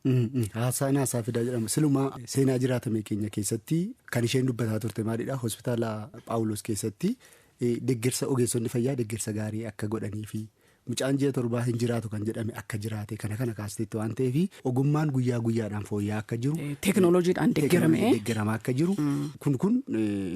Haasaan haasaa fidaa jedhama. Silumaa seenaa jiraatame keenya keessatti kan isheen dubbataa turte maalidha? Hospitaala Phaawulos keessatti deeggarsa ogeessonni fayyaa deeggarsa gaarii akka godhanii fi mucaan ji'a 7 hin jiraatu kan jedhame akka jiraate kana kana kaasteetti waan ta'eef, ogummaan guyyaa guyyaadhaan fooyya'aa akka jiru. Teekinooloojiidhaan deeggaramee. Deeggaramaa akka jiru kun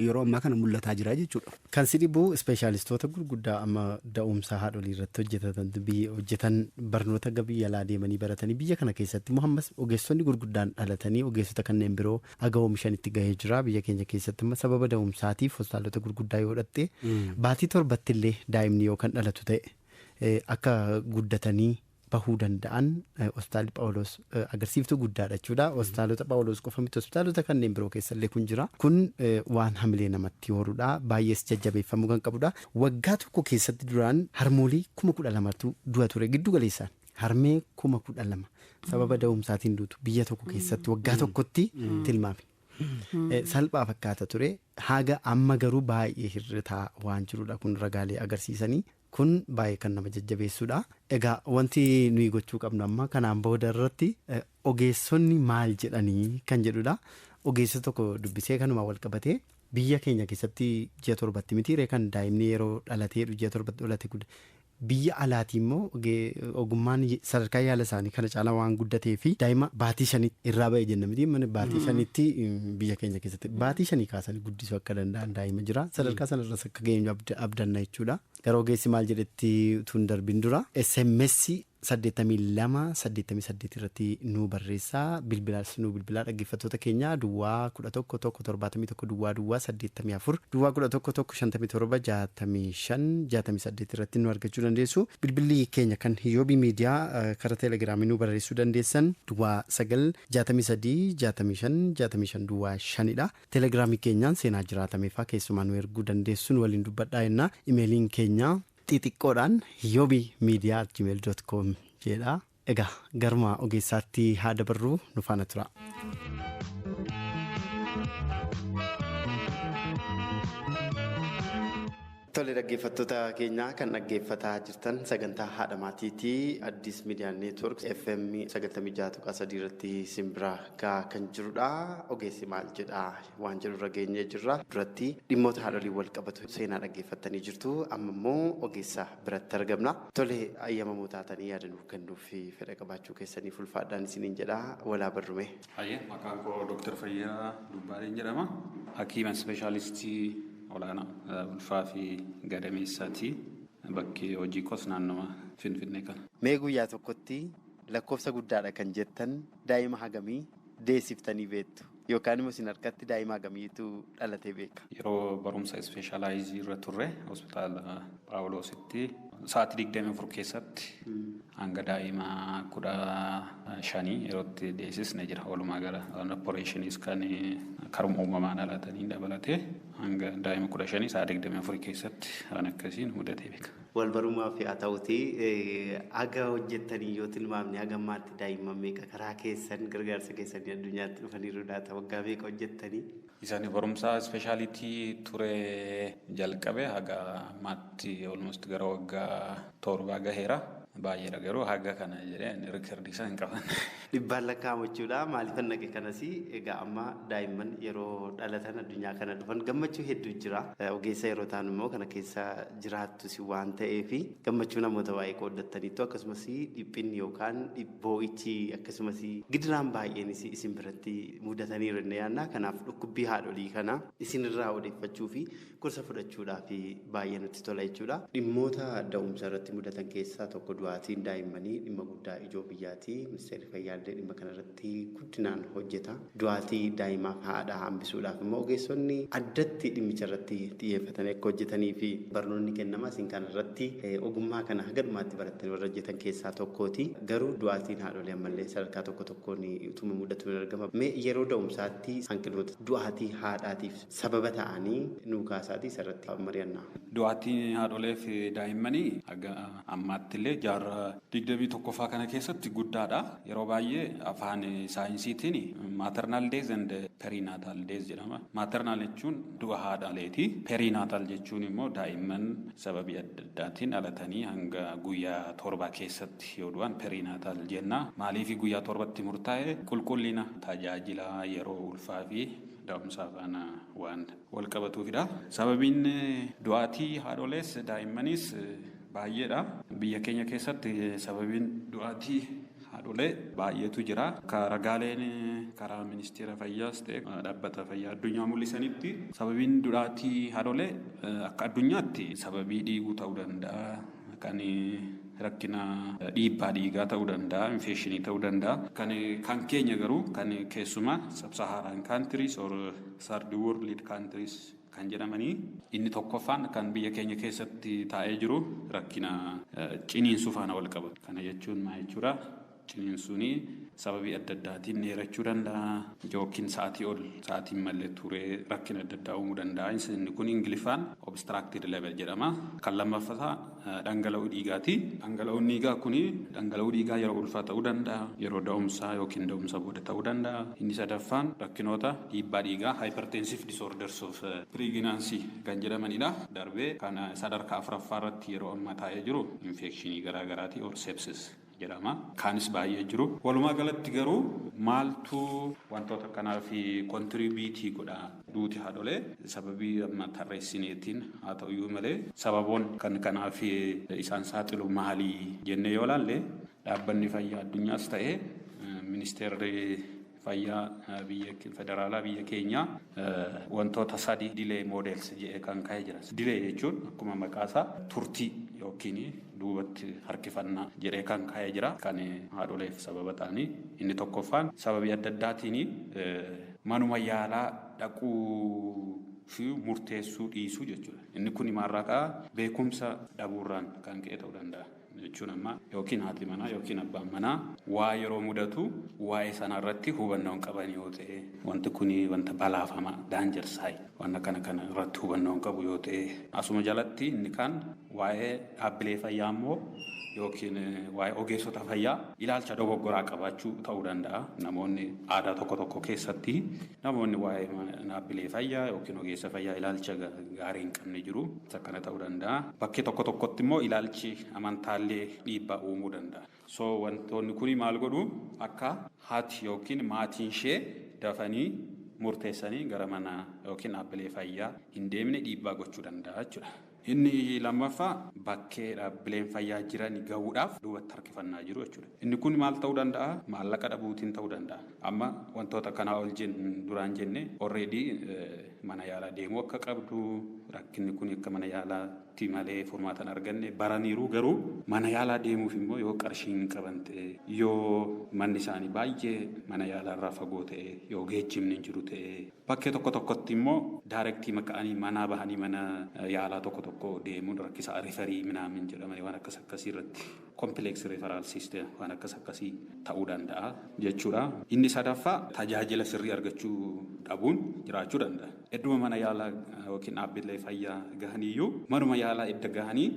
yeroo ammaa kana mul'ataa jira jechuudha. Kan si dhibu ispeeshaalistoota gurguddaa amma da'umsa haadholii irratti hojjetatan, biyya hojjetan, barnoota ga biyya alaa deemanii baratanii, biyya kana keessatti immoo ammas ogeessonni gurguddaan dhalatanii ogeessota kanneen biroo aga oomishanitti gahee jira. Biyya keenya keessatti amma sababa da'umsaatiif hospitaalota gurguddaa yoo dhatte, baatii 7tti illee daa'imni yoo kan dhalatu ta'e, akka guddatanii bahuu danda'an hospitaalli Phaawulos agarsiiftuu guddaadha jechuudha. Hospitaalota Phaawulos qofa miti, hospitaalota kanneen biroo keessallee kun jira. Kun waan hamilee namatti horudha. Baay'ees jajjabeeffamuu kan qabudha. Waggaa tokko keessatti duraan harmoolii 12,000tu du'a ture giddu galeessaan. Harmee 12,000 sababa da'umsaatiin duutu biyya tokko keessatti waggaa tokkotti tilmaame. Salphaa fakkaata ture. Haga amma garuu baay'ee hir'ataa waan jirudha kun ragaalee agarsiisanii. Kun baay'ee kan nama jajjabeessudha. Egaa wanti nuyi gochuu qabnu amma kanaan booda irratti ogeessonni maal jedhanii kan jedhudha. Ogeessa tokko dubbisee kanuma wal qabatee biyya keenya keessatti ji'a 7tti miti kan daa'imni yeroo dhalateedhu ji'a 7tti dhalate guddaa. Biyya alaatii immoo ogummaan sadarkaa yaala isaanii kana caalaa waan guddatee fi daa'ima baatii 5 irraa ba'e jenna miti mana baatii 5tti biyya keenya keessatti baatii 5 kaasanii guddisuu akka danda'an daa'ima jira. Sadarkaa sanarras akka geenyu abdanna jechuudha. Gara ogeessi maal jedhetti utuu hin darbin dura SMS 82 88 irratti nu barreessaa, bilbilaas nu bilbilaa dhaggeeffattoota keenya duwwaa 11 1 71 duwwaa duwwaa 84 duwwaa 11 1 57 65 68 irratti nu argachuu dandeessu. Bilbilli keenya kan Hiyoobii Miidiyaa karaa Teelegiraamii nu barreessuu dandeessan duwwaa 9 63 65 65 duwwaa 5dha. Teelegiraamii keenyaan seenaa jiraatameefaa keessumaa nu erguu dandeessuun waliin dubbadhaa jenna. Imeeliin keenya xixiqqoodhaan hiyoobimedia@gmail.com jedha. Egaa garuma ogeessaatti haa dabarru, nu faana tura. Tole dhaggeeffattoota keenyaa kan dhaggeeffataa jirtan sagantaa haadha maatiitii Addis Miidiyaa Neetwoork FM 96.3 irratti simbira gahaa kan jirudha. Ogeessi maal jedhaa waan jedhu irra geenyee jirra. Duratti dhimmoota haadholii wal qabatu seenaa dhaggeeffattanii jirtu. Amma immoo ogeessa biratti argamna. Tole ayyamamoo taatanii yaada nuuf kennuuf fedha qabaachuu keessaniif ulfaadhaan isiniin jedha. Walaa barrume. Hayyee, maqaan koo Dooktar Fayyaa Dubbaaleen jedhama. Hakiima ispeeshaalistii olaanaa ulfaa fi gadameessaati. Bakki hojii koos naannoo Finfinnee kana. Mee guyyaa tokkotti lakkoofsa guddaadha kan jettan daa'ima hagamii deessiftanii beektu? Yookaan immoo isin harkatti daa'ima hagamiitu dhalatee beeka? Yeroo barumsa ispeeshaalaayizii irra turre hospitaala Phaawulositti sa'aatii 24 keessatti hanga daa'ima 15 yerootti deessisne jira. Walumaa gala opereeshiniis kan karuma uumamaan dhalatanii dabalatee hanga daa'ima 15 sa'a 24 keessatti waan akkasiin mudatee beeka. Wal barumaa fi haa ta'uti haga hojjettanii yoo tilmaamne haga ammaatti daa'imman meeqa karaa keessan gargaarsa keessanii addunyaatti dhufaniiru laata? Waggaa meeqa hojjettanii? Isaan barumsa ispeeshaalitii ture jalqabe haga ammaatti almost gara waggaa 7 gaheera. Baay'eedha garuu haga kana jedhee riikardii isaa hin qaban. Dhibbaan lakkaa'amu jechuudha. Maaliifan naqe kanas egaa amma daa'imman yeroo dhalatan addunyaa kana dhufan gammachuu hedduu jira. Ogeessa yeroo ta'an immoo kana keessa jiraattus waan ta'eef gammachuu namoota baay'ee qooddattaniitu akkasumas dhiphinni yookaan boo'ichi akkasumas gidiraan baay'eenis isin biratti mudataniiru inni yaadna. Kanaaf dhukkubbii haadholii kana isinirraa odeeffachuu fi gorsa fudhachuudhaaf baay'ee nutti tola jechuudha. Dhimmoota da'umsa irratti mudatan keessaa tokko du'aatiin daa'immanii dhimma guddaa ijoo biyyaati. Ministeerri fayyaallee dhimma kanarratti guddinaan hojjeta. Du'aatii daa'imaaf haadha hambisuudhaaf immoo ogeessonni addatti dhimmicha irratti xiyyeeffatanii akka hojjetanii fi barnoonni kennama isin kanarratti ogummaa kana haga dhumaatti barattanii warra hojjetan keessaa tokkooti. Garuu du'aatiin haadholii ammallee sadarkaa tokko tokkoon utuma mudatu hin argama. Mee yeroo da'umsaatti hanqinoota du'aatii haadhaatiif sababa ta'anii nuu kaasaatii isarratti mari'anna. Du'aatiin haadholee fi daa'immanii haga ammaatti illee jaarraa 21ffaa kana keessatti guddaadha. Yeroo baay'ee afaan saayinsiitiin maternal death and perinatal death jedhama. Maternal jechuun du'a haadholeeti. Perinatal jechuun immoo daa'imman sababii adda addaatiin dhalatanii hanga guyyaa 7 keessatti yoo du'an perinatal jenna. Maaliif guyyaa 7tti murtaa'e? Qulqullina tajaajila yeroo ulfaa fi da'umsaa faana waan wal qabatuufidha. Sababiin du'aatii haadholees daa'immanis baay'eedha. Biyya keenya keessatti sababiin du'aatii haadholee baay'eetu jira. Akka ragaaleen karaa ministeera fayyaas ta'e dhaabbata fayyaa addunyaa mul'isanitti sababiin du'aatii haadholee akka addunyaatti sababii dhiiguu ta'uu danda'a. Kan rakkina dhiibbaa dhiigaa ta'uu danda'a, infekshinii ta'uu danda'a. Kan keenya garuu kan keessumaa sub-Saharan countries or third world countries kan jedhamanii inni tokkoffaan kan biyya keenya keessatti taa'ee jiru rakkina ciniinsuu faana wal qabatu. Kana jechuun maal jechuudha? Ciniinsuun sababii adda addaatiin dheerachuu danda'a yookiin sa'aatii ol sa'aatiin malee turee rakkina adda addaa uumuu danda'a. Inni kun Ingiliffaan obstructed labor jedhama. Kan lammaffaa dhangala'oo dhiigaati. Dhangala'oon dhiigaa kun dhangala'oo dhiigaa yeroo ulfaa ta'uu danda'a, yeroo da'umsaa yookiin da'umsa booda ta'uu danda'a. Inni sadaffaan rakkinoota dhiibbaa dhiigaa hypertensive disorders of pregnancy kan jedhamanidha. Darbee kan sadarkaa afuraffaa irratti yeroo ammaa taa'ee jiru infekshinii garaagaraati or sepsis jedhama. Kaanis baay'ee jiru. Walumaa galatti garuu maaltu wantoota kanaaf contribute godha duuti haadholee sababii amma tarreessineetiin haa ta'uyyuu malee sababoon kan kanaaf isaan saaxilu maalii jennee yoo laalle, dhaabbanni fayyaa addunyaas ta'ee ministeerri fayyaa biyya federaalaa biyya keenyaa wantoota sadi delay models jedhee kan ka'ee jira. Delay jechuun akkuma maqaasaa turtii yookiin duubatti harkifannaa jedhee kan ka'ee jira. Kan haadholeef sababa ta'anii inni tokkoffaan sababii adda addaatiin manuma yaalaa dhaquu fi murteessuu dhiisuu jechuudha. Inni kun maalirraa ka'a? Beekumsa dhabuurraan kan ka'e ta'uu danda'a. Jechuun amma yookiin haati manaa yookiin abbaan manaa waa yeroo mudatu waa'ee sana irratti hubannoo hin qaban yoo ta'e, wanti kun wanta balaafamaa, danger sign, waan kana kana irratti hubannoo hin qabu yoo ta'e. Asuma jalatti inni kaan waa'ee dhaabbilee fayyaa immoo yookiin waa'ee ogeessota fayyaa ilaalcha dogoggoraa qabaachuu ta'uu danda'a. Namoonni aadaa tokko tokko keessatti namoonni waa'ee dhaabbilee fayyaa yookiin ogeessa fayyaa ilaalcha gaarii hin qabne jiru. Isa kana ta'uu danda'a. Bakkee tokko tokkotti immoo ilaalchi amantaallee dhiibbaa uumuu danda'a. So wantoonni kuni maal godhu? Akka haati yookiin maatiin ishee dafanii murteessanii gara mana yookiin dhaabbilee fayyaa hin deemne dhiibbaa gochuu danda'a jechuudha. Inni lammaffaa bakkee dhaabbileen fayyaa jiran gahuudhaaf duubatti harkifannaa jiru jechuudha. Inni kun maal ta'uu danda'a? Maallaqa dhabuutiin ta'uu danda'a. Amma wantoota kanaa ol duraan jenne already mana yaalaa deemuu akka qabdu, rakkinni kun akka mana yaalaatti malee furmaata hin arganne baraniiru, garuu mana yaalaa deemuuf immoo yoo qarshiin hin qaban ta'e, yoo manni isaanii baay'ee mana yaalaa irraa fagoo ta'e, yoo geejjibni hin jiru ta'e, bakkee tokko tokkotti immoo direct maka'anii manaa bahanii mana yaalaa tokko tokko deemuun rakkisaa, refer minaamin jedhamanii waan akkas akkasii irratti complex referral system waan akkas akkasii ta'uu danda'a jechuudha. Inni sadaffaa tajaajila sirrii argachuu dhabuun jiraachuu danda'a. Idduma mana yaalaa yookiin dhaabbilee fayyaa gahaniyyuu manuma yaalaa edda gahanii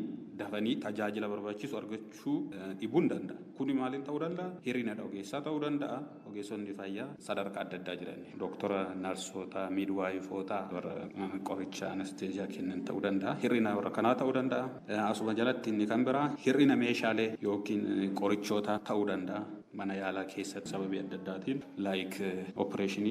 dafanii tajaajila barbaachisu argachuu dhibuu hin danda'a. Kuni maaliin ta'uu danda'a? Hir'ina ogeessaa ta'uu danda'a. Ogeessonni fayyaa sadarkaa adda addaa jiran. Dooktora, narsoota, midwife oota, warra qoricha anesteeziyaa kennan ta'uu danda'a. Hir'ina warra kanaa ta'uu danda'a. Asuma jalatti inni kan biraa hir'ina meeshaalee yookiin qorichoota ta'uu danda'a. Mana yaalaa keessatti sababii adda addaatiin, like operation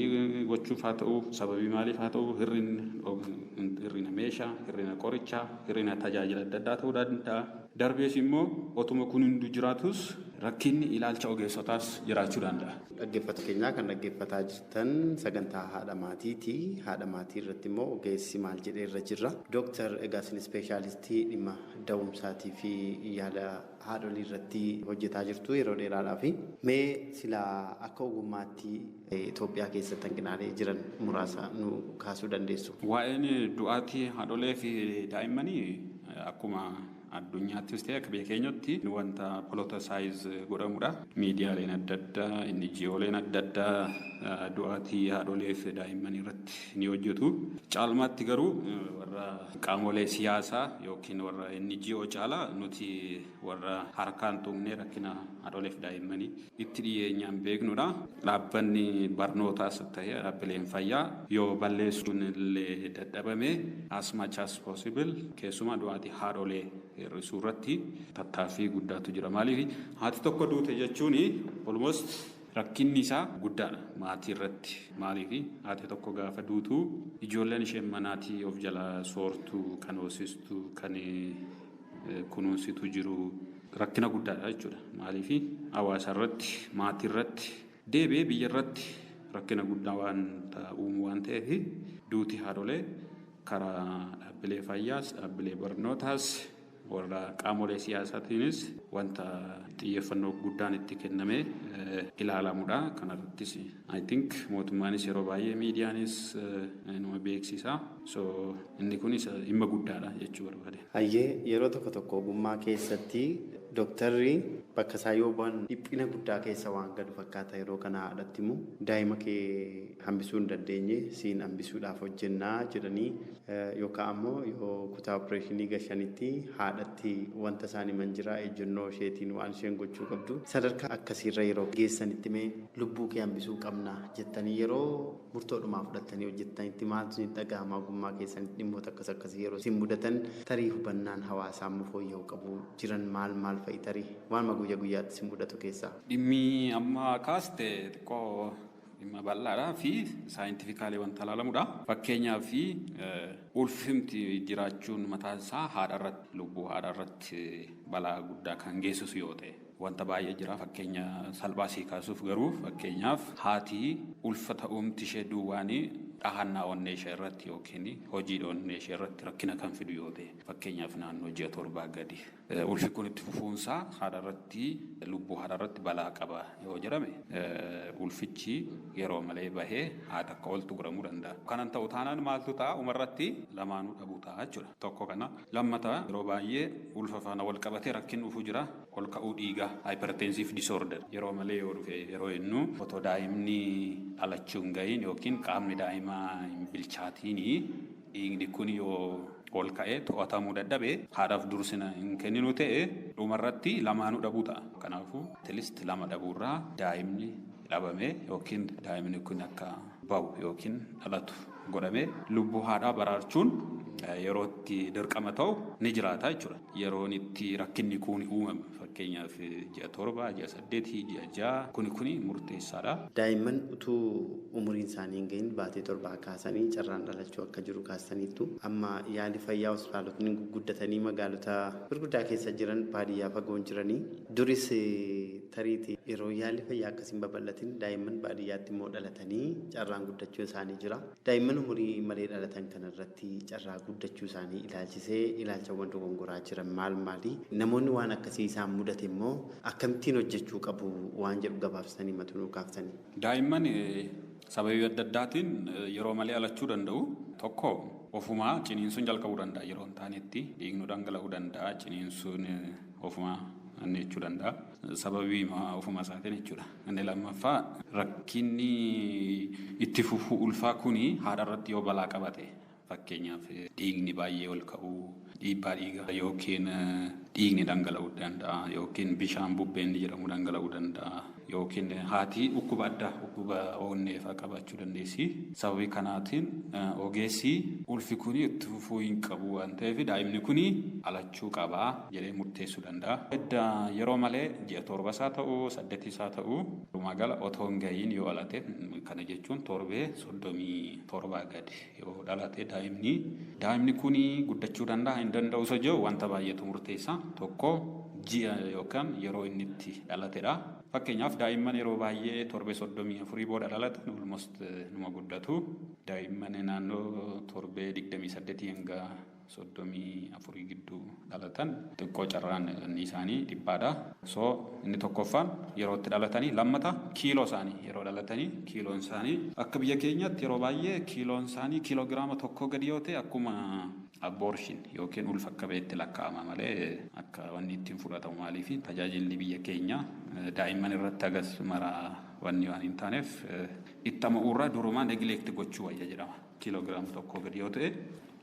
gochuuf haa ta'u, sababii maaliif haa ta'u, hir'ina meeshaa, hir'ina qorichaa, hir'ina tajaajila adda addaa ta'uu danda'a. Darbees immoo otuma kun hundi jiraatus rakkinni ilaalcha ogeessotaas jiraachuu danda'a. Dhaggeeffattoota keenyaa, kan dhaggeeffataa jirtan sagantaa haadha maatiiti. Haadha maatii irratti immoo ogeessi maal jedhee irra jirra. Dooktar, egaa isin ispeeshaalistii dhimma da'umsaatii fi yaala haadholii irratti hojjetaa jirtu yeroo dheeraadhaaf. Mee silaa akka ogummaatti Itoophiyaa keessatti hanqinaalee jiran muraasa nu kaasuu dandeessu? Waa'een du'aatii haadholee fi daa'immanii akkuma addunyaattis ta'e akka biyya keenyatti wanta politicize godhamudha. Miidiyaaleen adda addaa, NGOleen adda addaa du'aatii haadholee fi daa'immanii irratti ni hojjetu. Caalmaatti garuu warra qaamolee siyaasaa yookiin warra NGO caalaa nuti warra harkaan tuqnee rakkina haadholee fi daa'immanii itti dhiyeenyaan beeknudha. Dhaabbanni barnootaas ta'e dhaabbileen fayyaa yoo balleessuun illee dadhabame, as much as possible keessumaa du'aatii haadholee hir'isuu irratti tattaaffii guddaatu jira. Maaliif, haati tokko duute jechuun almost rakkinni isaa guddaadha maatii irratti. Maaliif, haati tokko gaafa duutu ijoolleen isheen manaatii of jala soortu, kan hoosistu, kan kunuunsitu jiru, rakkina guddaadha jechuudha. Maaliif, hawaasa irratti, maatii irratti, deebi'ee biyya irratti rakkina guddaa waan uumu waan ta'eef, duuti haadholee karaa dhaabbilee fayyaas, dhaabbilee barnootaas, Warra qaamolee siyaasaatiinis wanta xiyyeeffannoo guddaan itti kennamee ilaalamudha. Kanarrattis I think mootummaanis yeroo baay'ee miidiyaanis numa beeksisa. So inni kunis dhimma guddaadha jechuu barbaade. Hayyee, yeroo tokko tokko ogummaa keessatti dooktarri bakka isaa yoo bu'an dhiphina guddaa keessa waan galu fakkaata. Yeroo kana haadhatti immoo daa'ima kee hambisuu hin dandeenye, siin hambisuudhaaf hojjennaa jedhanii, yookaan ammoo yoo kutaa opereeshinii gashanitti haadhatti wanta isaan himan jira, ejjennoo isheetiin waan isheen gochuu qabdu. Sadarkaa akkasiirra yeroo geessanitti, mee lubbuu kee hambisuu qabna jettanii yeroo murtoodhumaa fudhattanii hojjettanitti maaltu isin dhaga'ama? Ogummaa keessanitti dhimmoota akkas akkasii yeroo isin mudatan, tarii hubannaan hawaasaa immoo fooyya'uu qabu jiran maal maal fa'i, tarii waanuma guyyaa guyyaatti isin mudatu keessaa? Dhimmi amma kaaste xiqqoo dhimma bal'aadhaa fi scientifically wanta ilaalamudha. Fakkeenyaaf, ulfimti jiraachuun mataan isaa haadha irratti, lubbuu haadha irratti balaa guddaa kan geessisu yoo ta'e, wanta baay'ee jira. Fakkeenya salphaa sii kaasuuf garuu, fakkeenyaaf, haati ulfa ta'uumti ishee duwwaanii dhahannaa onnee ishee irratti yookiin hojii onnee ishee irratti rakkina kan fidu yoo ta'e, fakkeenyaaf naannoo ji'a 7 gadi ulfi kun itti fufuunsaa haadha irratti, lubbuu haadha irratti balaa qaba yoo jedhame, ulfichi yeroo malee bahee haadha akka ooltu godhamuu danda'a. Kanan ta'u taanaan maaltu ta'a? Umarratti lamaanuu dhabuu ta'a jechuudha. Tokko kana. Lammata, yeroo baay'ee ulfa faana wal qabatee rakkin dhufuu jira. Ol ka'uu dhiigaa, hypertensive disorder, yeroo malee yoo dhufe, yeroo jennu otoo daa'imni dhalachuu hin gahiin yookiin qaamni daa'imaa hin bilchaatiin dhiigni kun yoo ol ka'ee to'atamuu dadhabe, haadhaaf dursina hin kenninu ta'e, dhumarratti lamaanuu dhabuu ta'a. Kanaafuu at least lama dhabuurraa daa'imni dhabame yookiin daa'imni kun akka bahu yookiin dhalatu godhame lubbuu haadhaa baraarchuun yeroo itti dirqama ta'u ni jiraata jechuudha. Yeroon itti rakkinni kun uumame, fakkeenyaaf ji'a 7, ji'a 8, ji'a 6, kuni kuni murteessaadha. Daa'imman utuu umuriin isaanii hin gahin baatee 7 kaasanii carraan dhalachuu akka jiru kaasaniitu. Amma yaali fayyaa hospitaalotni guguddatanii magaalota gurguddaa keessa jiran baadiyyaa fagoon jiranii. Duris tariitii yeroo yaalli fayyaa akkasiin babal'atin daa'imman baadiyyaatti immoo dhalatanii carraan guddachuu isaanii jira. Daa'imman umurii malee dhalatan kanarratti carraa guddachuu isaanii ilaalchisee ilaalchawwan dogongoraa jiran maal maali? Namoonni waan akkasii isaan mudate immoo akkamittiin hojjechuu qabu waan jedhu gabaabsanii matunuu kaaftanii. Daa'imman sababii adda addaatiin yeroo malee dhalachuu danda'u. Tokko, ofumaa ciniinsuun jalqabuu danda'a, yeroo hin taanetti dhiignu dhangala'uu danda'a, ciniinsuun ofumaa inni jechuu danda'a. Sababii ofuma isaatiin jechuudha. Inni lammaffaa, rakkinni itti fufuu ulfaa kuni haadha irratti yoo balaa qabate, fakkeenyaaf dhiigni baay'ee ol ka'uu, dhiibbaa dhiigaa, yookiin dhiigni dhangala'uu danda'a, yookiin bishaan bubbeen jedhamu dhangala'uu danda'a, yookiin haati dhukkuba addaa, dhukkuba onnee fa'aa qabaachuu dandeessi. Sababii kanaatiin ogeessi ulfi kun itti fufuu hin qabu waan ta'eef daa'imni kun dhalachuu qabaa jedhee murteessuu danda'a. Edda yeroo malee ji'a 7 haa ta'u, 8 haa ta'u, walumaa gala otoo hin gahiin yoo dhalate, kana jechuun torbee 37 gadi yoo dhalate, daa'imni kun guddachuu danda'a hin danda'u isa jiru wanta baay'eetu murteessa. Tokko, ji'a yookaan yeroo inni itti dhalatedha. Fakkeenyaaf, daa'imman yeroo baay'ee torbee 34 booda dhalatan almost numa guddatu. Daa'imman naannoo torbee 28 hanga 34 gidduu dhalatan xiqqoo carraan inni isaanii dhiphaadha. So inni tokkoffaan yeroo itti dhalatanii, lammata kiiloo isaanii, yeroo dhalatanii kiiloon isaanii, akka biyya keenyaatti yeroo baay'ee kiiloon isaanii kiiloogiraama 1 gadi yoo ta'e akkuma abortion yookiin ulfa akka ba'etti lakkaa'ama malee akka wanni ittiin fudhatamu. Maaliif, tajaajilli biyya keenya daa'imman irratti hagas maraa wanni waan hin taaneef, itti ama'uurraa durumaa neglect gochuu wayya jedhama. Kiiloogiraama 1 gadi yoo ta'e,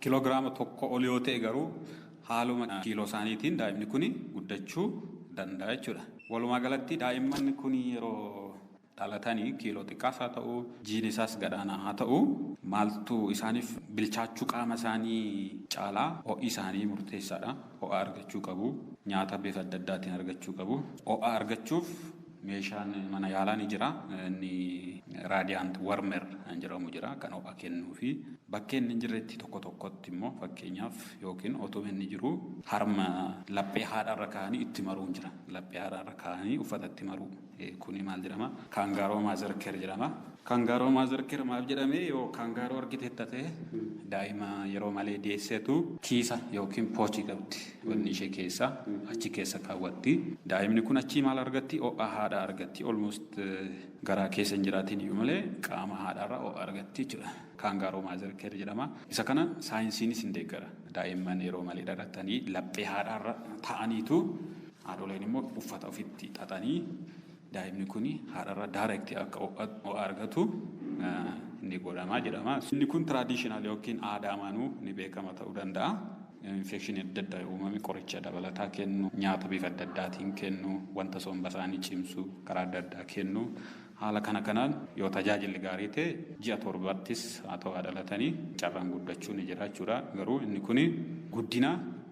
kiiloogiraama 1 ol yoo ta'e garuu haaluma kiiloo isaaniitiin daa'imni kun guddachuu danda'a jechuudha. Walumaa galatti daa'imman kun yeroo dhalatanii kiiloo xiqqaas haa ta'u, jiin isaas gadaanaa haa ta'u, maaltu isaaniif bilchaachuu qaama isaanii caalaa ho'i isaanii murteessaadha. Ho'a argachuu qabu. Nyaata bifa adda addaatiin argachuu qabu. Ho'a argachuuf meeshaan mana yaalaa ni jira. Inni radiant warmer kan jedhamu jira, kan ho'a kennuu fi bakkee inni hin jirretti tokko tokkotti immoo, fakkeenyaaf, yookiin otoo inni jiru harma laphee haadharra kaa'anii itti maruun jira. Laphee haadharra kaa'anii uffata itti maruu. Kuni maal jedhama? Kangaroo mother care jedhama. Kangaroo mother care maal jedhamee, yoo kangaroo argiteetta ta'e Daa'ima yeroo malee deessetu kiisa yookiin poochii qabdi. Wanni ishee keessa achi keessa kaawwatti. Daa'imni kun achii maal argatti? Ho'a haadhaa argatti. Almost garaa keessa hin jiraatin iyyuu malee qaama haadhaarraa ho'a argatti jechuudha. Kangaroo mother care jedhama. Isa kana saayinsiinis hin deeggara. Daa'imman yeroo malee dhalatanii laphee haadhaarra taa'aniitu haadholeen immoo uffata ofitti xaxanii daa'imni kun haadharra direct akka ho'a argatu inni godhamaa jedhama. Inni kun traditional yookiin aadaa manuu ni beekama ta'uu danda'a. Infekshinii adda addaa yoo uumame qoricha dabalataa kennu, nyaata bifa adda addaatiin kennu, wanta somba isaanii cimsu karaa adda addaa kennu. Haala kana kanaan yoo tajaajilli gaarii ta'e ji'a 7ttis haa ta'u dhalatanii carraan guddachuu ni jira jechuudha. Garuu inni kun guddina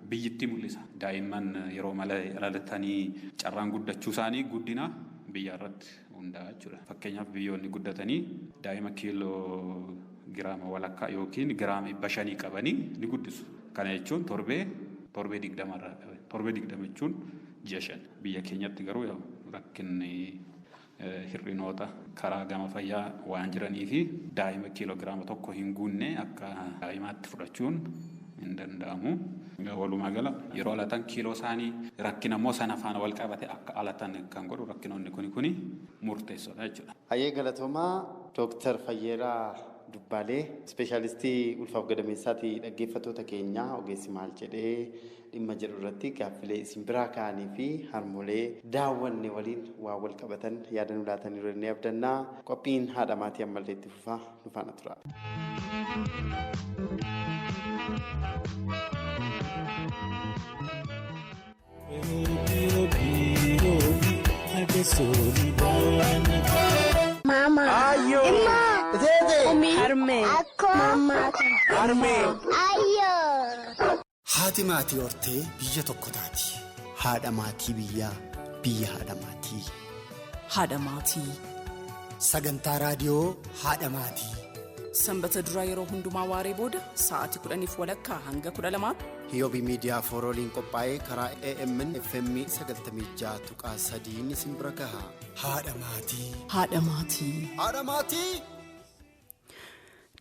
biyyittii mul'isa. Daa'imman yeroo malee dhalatanii carraan guddachuu isaanii guddina biyya irratti hundaa'a jechuudha. Fakkeenyaaf biyyoonni guddatanii daa'ima kiiloo giraama walakkaa yookiin giraama 500 qabanii ni guddisu. Kana jechuun torbee 20 irraa qabe. Torbee 20 jechuun ji'a 5. Biyya keenyatti garuu rakkinni hir'inoota karaa gama fayyaa waan jiranii fi daa'ima kiiloo giraama 1 hin guunne akka daa'imaatti fudhachuun hin danda'amu. Walumaa gala yeroo alatan kiiloo isaanii rakkina immoo sana faana wal qabate akka alatan kan godhu rakkinoonni kuni murteessoodha jechuudha. Hayyee galatoomaa Dooktar Fayyeeraa Dubbaalee ispeeshaalistii ulfaaf gadameessaatii dhaggeeffattoota keenyaa ogeessi maal jedhee dhimma jedhu irratti gaaffilee isin biraa ka'anii fi harmolee daawwanne waliin waa wal qabatan yaada nu laatanii ni abdannaa. Qophiin haadha maatii ammallee itti fufaa nu faana tura. Mama. Ayo. Emma. Zeze. Umi. Harmee. Akko. Mama. Harmee. Ayo. Haati maatii hortee biyya tokko taati. Haadha maatii biyyaa, biyya haadha maatii. Haadha maatii. Sagantaa raadiyoo haadha maatii. Sanbata duraa yeroo hundumaa waaree booda sa'aatii 10:15 hanga 12 Hiyoobii miidiyaa foorooliin qophaa'ee karaa AMN FM 96.3 isin bira gaha. Haadha maatii. Haadha maatii. Haadha maatii.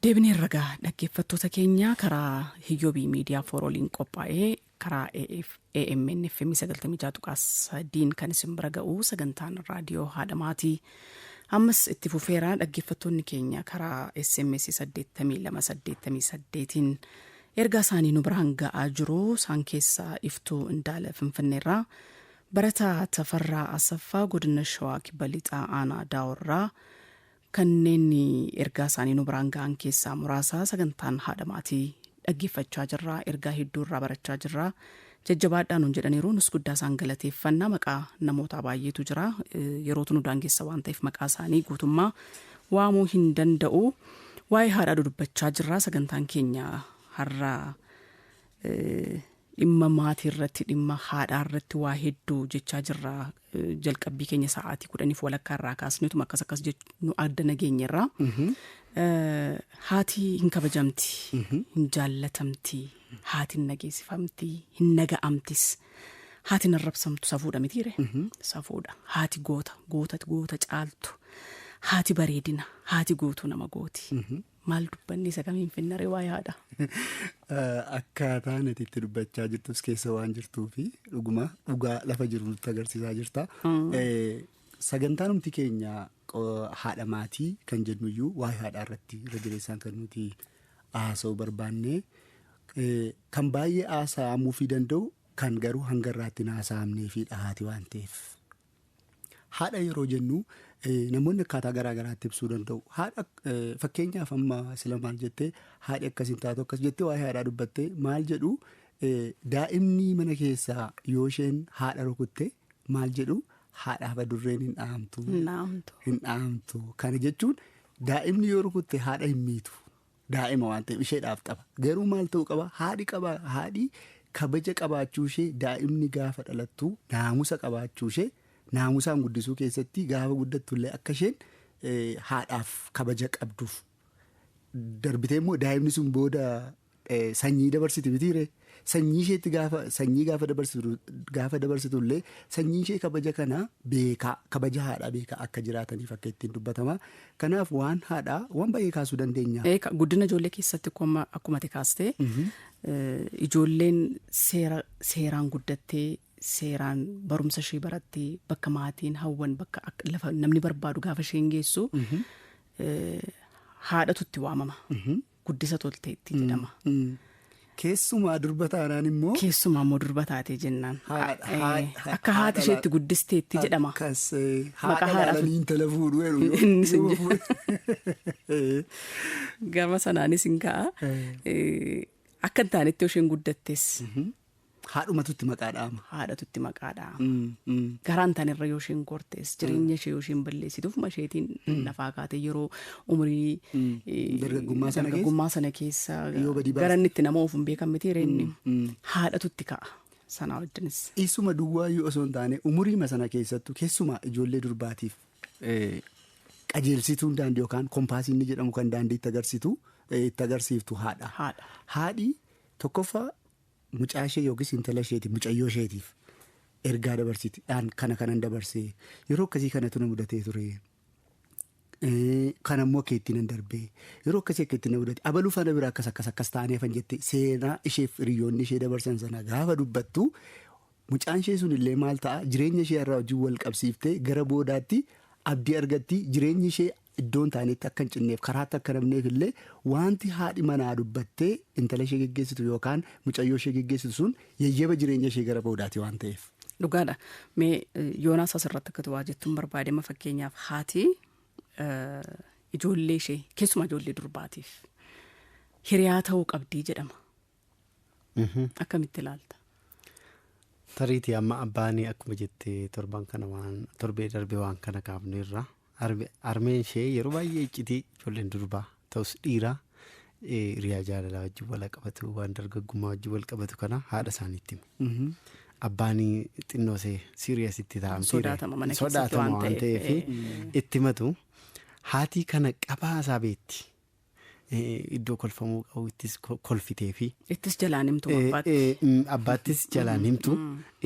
Deebinee ragaa dhaggeeffattoota keenya karaa Hiyoobii miidiyaa foorooliin qophaa'ee karaa AMN FM 96.3 kan isin bira ga'u sagantaan raadiyoo haadha maatii ammas itti fufeera. Dhaggeeffattoonni keenya karaa SMS 8288 ergaa isaanii nu biraan ga'aa jiru. Isaan keessaa Iftuu Indaala Finfinneerraa, Barataa Tafarraa Asaffaa godina Shawaa Kibba Lixaa Aanaa Daawurraa kanneen ergaa isaanii nu biraan ga'an keessaa muraasa. Sagantaan haadha maatii dhaggeeffachaa jirra, ergaa hedduu irraa barachaa jirra, jajjabaadhaa nuun jedhaniiru. Nus guddaa isaan galateeffannaa. Maqaa namoota baay'eetu jira, yerootu nu daangessa waan ta'eef maqaa isaanii guutummaa waamuu hin danda'u. Waa'ee haadhaa dubbachaa jirra. Sagantaan keenya har'a dhimma maatii irratti, dhimma haadhaa irratti waa hedduu jechaa jirra. Jalqabbii keenya sa'aatii 10:15 irraa kaasneetuma akkas akkas nu adda nageenyerra. Haati hin kabajamti, hin jaallatamti, haati hin nageessifamti, hin naga'amtis. Haati hin arrabsamtu, safuudha mitiire? Safuudha. Haati goota, goota goota caaltu. Haati bareedina, haati guutuu nama gooti. Maal dubbanni isa kamiin finnaree waa'ee haadha? Akkaataan ati itti dubbachaa jirtus keessa waan jirtuu fi dhuguma dhugaa lafa jiru nutti agarsiisaa jirta. Sagantaan humti keenya haadha maatii kan jennuyyuu waa'ee haadhaa irratti irra jireessaan kan nuti haasa'uu barbaanne, kan baay'ee haasa'amuufii danda'u kan garuu hanga irraatti hin haasa'amnee fi haati waan ta'eef. Haadha yeroo jennu namoonni akkaataa garaa garaatti ibsuu danda'u. Haadha fakkeenyaaf amma sila maal jettee, haadhi akkas hin taatu akkas jettee waa'ee haadhaa dubbattee maal jedhu, daa'imni mana keessaa yoo isheen haadha rukutte maal jedhu, haadhaaf adurreen hin dhaamtu. Hin dhaamtu. Kana jechuun daa'imni yoo rukutte haadha hin miitu. Daa'ima waan ta'eef isheedhaaf qaba. Garuu maal ta'uu qaba? Haadhi qaba. Haadhi kabaja qabaachuu ishee daa'imni gaafa dhalattu naamusa qabaachuu ishee naamusaan guddisuu keessatti gaafa guddattu illee akka isheen haadhaaf kabaja qabduuf darbitee immoo daa'imni sun booda sanyii dabarsiti mitiire. Sanyii isheetti gaafa sanyii gaafa dabarsitu illee sanyii ishee kabaja kana beekaa, kabaja haadhaa beekaa akka jiraataniif akka ittiin dubbatama. Kanaaf waan haadhaa waan baay'ee kaasuu dandeenya. Guddina ijoollee keessatti akkuma ati kaastee, ijoolleen seeraan guddattee, seeraan barumsa ishee barattee, bakka maatiin hawwan, bakka lafa namni barbaadu gaafa isheen geessu, haadhatu itti waamama. Guddisa tolteetti jedhama. Keessumaa durba taanaan immoo. Keessumaa immoo durba taatee jennaan. Akka haati isheetti guddisteetti jedhama. Akkas haadha laalanii intala fuudhu jedhu. Gama sanaanis hin ka'a. Akka hin taanetti isheen guddattes. Haadhumatu itti maqaa dha'ama. Haadhatu itti maqaa dha'ama. Garaan tanirra yoo isheen gortes, jireenya ishee yoo isheen balleessituuf isheetiin lafaa kaatee yeroo umurii dargaggummaa sana keessa gara inni itti nama ofuun beekan miti jireenyi, haadhatu itti ka'a. Sanaa wajjinis. Isuma duwwaayyuu osoo hin taane, umuriima sana keessattuu keessumaa ijoollee durbaatiif qajeelsituun daandii yookaan kompaasiin inni jedhamu kan daandii itti agarsiitu itti agarsiiftu haadha. Haadhi tokkoffaa mucaa ishee yookiis intala isheetiif, mucayyoo isheetiif ergaa dabarsiti. Dhaan kana kanan dabarsee, yeroo akkasii kanatu na mudatee ture. Kan ammoo akka ittiin nan darbee, yeroo akkasii akka ittiin na mudate, abaluu faana bira akkas akkas akkas ta'anii hafan jettee seenaa isheef hiriyoonni ishee dabarsan sana gaafa dubbattu, mucaan ishee sun illee maal ta'a? Jireenya ishee irraa wajjin wal qabsiiftee gara boodaatti abdii argatti. Jireenyi ishee iddoon taanetti akka hin cinneef, karaatti akka namneef illee, wanti haadhi manaa dubbattee intala ishee geggeessitu yookaan mucayyoo ishee geggeessitu sun yayyaba jireenya ishee gara boodaati waan ta'eef. Dhugaadha. Mee Yoonaas, asirratti akka waa jettuun barbaadema. Fakkeenyaaf, haati ijoollee ishee, keessumaa ijoollee durbaatiif hiriyaa ta'uu qabdii jedhama. Akkamitti ilaalta? Tariitii amma abbaan akkuma jettee torban kana waan torbee darbee waan kana kaafnu irra, harmeen ishee yeroo baay'ee iccitii ijoolleen durbaa ta'us dhiiraa hiriyaa jaalalaa wajjin wal qabatu, waan dargaggummaa wajjin wal qabatu kana haadha isaaniitti himu. Abbaan xinnoo ishee serious itti ta'amti. Sodaatama mana keessatti waan ta'eef itti himatu. Haati kana qabaa isaa beetti. Iddoo kolfamuu qabu ittis kolfitee fi. Ittis jalaan himtu abbaatti. Abbaattis jalaan himtu,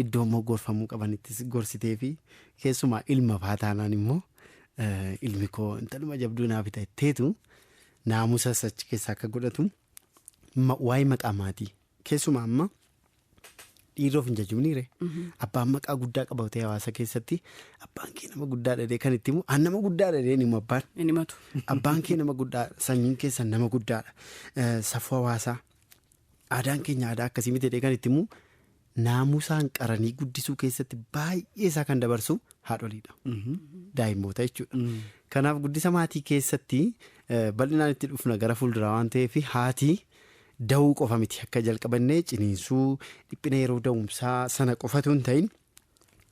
iddoo immoo gorfamuu qaban ittis gorsitee fi keessumaa ilma faa taanaan immoo, ilmi koo intaluma jabduu naaf ta'etteetu naamusa achi keessaa akka godhatu, waa'ee maqaa maatii keessumaa amma dhiiroof hin jajumniire, abbaan maqaa guddaa qabatee hawaasa keessatti abbaan kee nama guddaa dhadhee kan itti himu, an nama guddaa dhadhee himu abbaan. Hin himatu. Abbaan kee nama guddaa, sanyiin keessan nama guddaadha, safuu hawaasaa, aadaan keenya aadaa akkasii miti jedhee kan itti himu, naamusaan qaranii guddisuu keessatti baay'ee isaa kan dabarsu haadholiidha. Daa'immoota jechuudha. Kanaaf guddisa maatii keessatti bal'inaan itti dhufna gara fuulduraa waan ta'eef, haati da'uu qofa miti, akka jalqabannee ciniinsuu, dhiphina yeroo da'umsaa sana qofatu hin ta'in,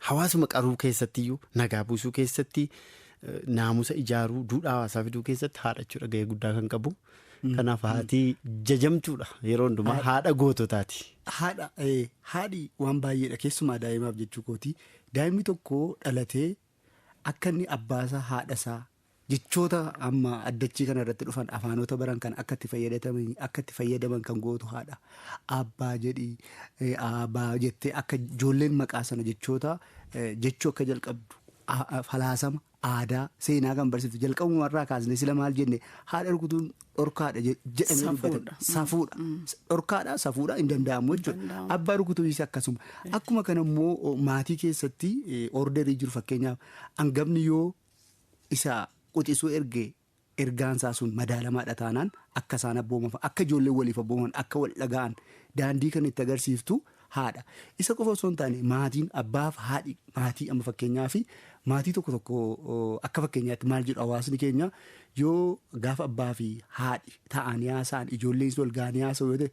hawaasuma qaruu keessattiyyuu, nagaa buusuu keessatti, naamusa ijaaruu, duudhaa hawaasaa fiduu keessatti haadha jechuudha gahee guddaa kan qabu. Kanaaf haati jajamtuudha, yeroo hundumaa haadha goototaati. Haadha, haadhi waan baay'eedha, keessumaa daa'imaaf jechuu kooti. Daa'imni tokko dhalatee akka inni abbaasaa, haadhasaa, jechoota amma addachii kana irratti dhufan, afaanota baran kan akka itti fayyadaman kan gootu haadha. Abbaa jedhii, abbaa jettee akka ijoolleen maqaa sana jechoota jechuu akka jalqabdu, falaasama, aadaa, seenaa kan barsiiftu jalqabumarraa kaasne sila maal jenne? Haadha rukutuun dhorkaadha jedhamee dubbatama. Safuudha. Dhorkaadha, safuudha, hin danda'amu jechuudha. Abbaa rukutuunis akkasuma. Akkuma kana immoo maatii keessatti orderii jiru, fakkeenyaaf hangafni yoo isa quxisuu ergee, ergaan isaa sun madaalamaadha taanaan, akka isaan abbooman, akka ijoolleen waliif abbooman, akka wal dhaga'an daandii kan itti agarsiiftu haadha. Isa qofa osoo hin taane, maatiin abbaaf haadhi maatii amma fakkeenyaaf maatii tokko tokko akka fakkeenyaatti maal jedhu? Hawaasni keenya yoo gaafa abbaa fi haadhi ta'anii haasa'an, ijoolleen wal ga'anii haasa'u yoo ta'e,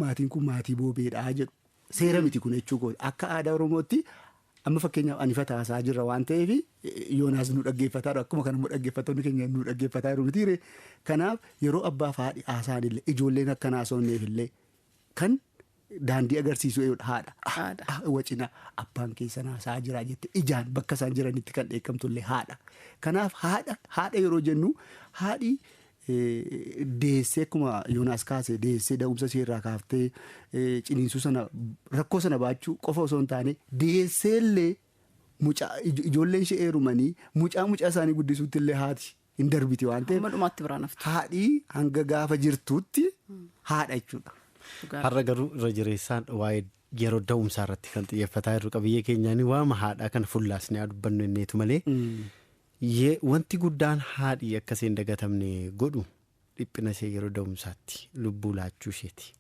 maatiin kun maatii boobeedha jedhu. Seera miti kun jechuu kooti. Akka aadaa Oromootti amma fakkeenyaaf ani fataasaa jirra waan ta'eef, Yoonaas nu dhaggeeffataa, akkuma kana immoo dhaggeeffattoonni keenya nu dhaggeeffataa jiru mitiire? Kanaaf yeroo abbaa fi haadhi haasa'an illee, ijoolleen akka haasofneef illee kan daandii agarsiisu haadha. Wacina abbaan keessan haasa'aa jira jette ijaan bakka isaan jiranitti kan dheekkamtu illee haadha. Kanaaf haadha yeroo jennu, haadhi Deessee akkuma Yoonaas kaase deessee da'umsa ishee irraa kaaftee ciniinsuu sana rakkoo sana baachuu qofa osoo hin taane deessee illee mucaa ijoolleen ishee heerumanii mucaa mucaa isaanii guddisuutti illee haati hin darbiti waan ta'eef. Hamma dhumaatti biraan haftu. Haadhii hanga gaafa jirtutti haadha jechuudha. Har'a garuu irra jireessaan waa'ee yeroo da'umsaa irratti kan xiyyeeffataa jirru qabiyyee keenyaan waama haadhaa kana fullaasnee dubbannu inneetu malee. Wanti guddaan haadhi akka isheen dagatamne godhu dhiphina ishee yeroo da'umsaatti lubbuu laachuu isheeti.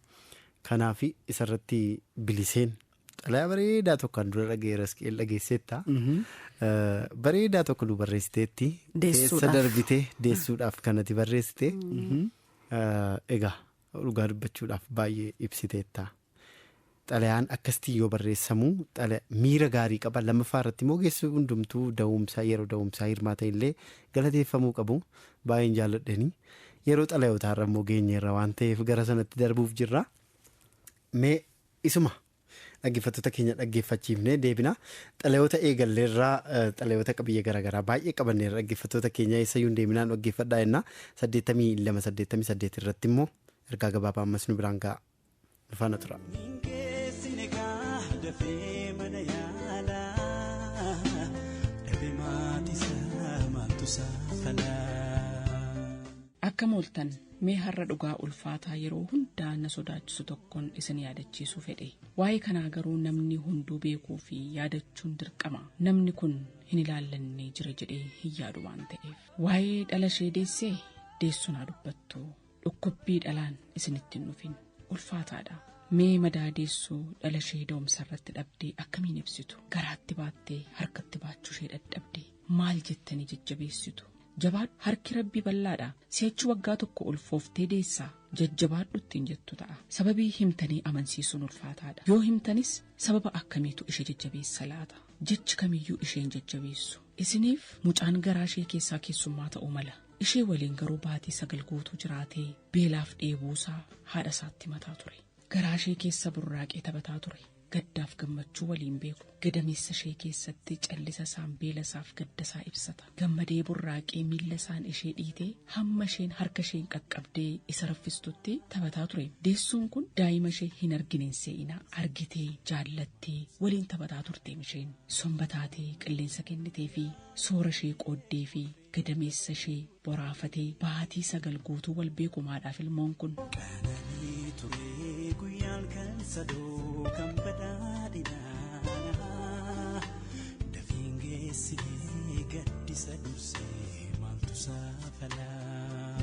Kanaaf isarratti biliseen xalayaa bareedaa tokko kan dura dhageesseetta. Bareedaa tokko nu barreessiteetti. Keessa darbitee deessuudhaaf kanatti barreessite. Egaa dhugaa dubbachuudhaaf baay'ee ibsiteetta. Xalayaan akkasitti yoo barreessamu miira gaarii qaba. Lammaffaa irratti immoo geessu hundumtuu da'umsaa yeroo da'umsaa hirmaata illee galateeffamuu qabu. Baay'een jaalladhanii yeroo xalayootaarra immoo geenyeerra waan ta'eef gara sanatti darbuuf jirra. Mee isuma dhaggeeffattoota keenya dhaggeeffachiifnee deebina. Xalayoota eegalleerraa xalayoota qabiyyee garaagaraa baay'ee qabanneerra dhaggeeffattoota keenya eessayyuu hin deeminaan dhaggeeffadhaa jenna. 82 88 irratti immoo ergaa gabaabaa ammas nu biraan ga'a. Nu faana tura. Dafee mana yaalaa dhabee maatii isaa maaltu saafalaa. Akka mooltan mee har'a dhugaa ulfaataa yeroo hundaa na sodaachisu tokkoon isin yaadachiisuu fedhe. Waa'ee kanaa garuu namni hunduu beekuu fi yaadachuun dirqama. Namni kun hin ilaallannee jira jedhee hin yaadu waan ta'eef. Waa'ee dhala ishee deessee deessuun haa dubbattu. Dhukkubbii dhalaan isinitti hin dhufin ulfaataadha. Mee madaa deessuu dhala ishee da'umsa irratti dhabdee akkamiin ibsitu? Garaatti baattee harkatti baachuu ishee dadhabdee maal jettanii jajjabeessitu? Jabaadhu, harki rabbii bal'aadha. Si'achi waggaa tokko ulfooftee deessaa jajjabaadhu ittiin jettu ta'a. Sababii himtanii amansiisuun ulfaataadha. Yoo himtanis sababa akkamiitu ishee jajjabeessa laata? Jechi kamiyyuu isheen jajjabeessu. Isiniif mucaan garaa ishee keessaa keessummaa ta'uu mala. Ishee waliin garuu baatii 9 guutuu jiraatee beelaaf dheebuusaa haadha isaatti mataa ture. Garaa ishee keessa burraaqee taphataa ture. Gaddaaf gammachuu waliin beeku. Gadameessa ishee keessatti callisa isaan beela isaaf gadda isaa ibsata. Gammadee burraaqee miilla isaan ishee dhiitee hamma isheen harka isheen qaqqabdee isa raffistutti taphataa ture. Deessuun kun daa'ima ishee hin argineen se'inaa argitee jaallattee waliin taphataa turte isheen. Somba taatee qilleensa kennitee fi soora ishee qooddee fi gadameessa ishee boraafatee baatii 9 guutuu wal beekumaadhaaf ilmoon kun. Qananii turee guyyaan kan sadoo kan badhaadhinaa dafiin geessinee gaddisa dursee maaltu saafalaa.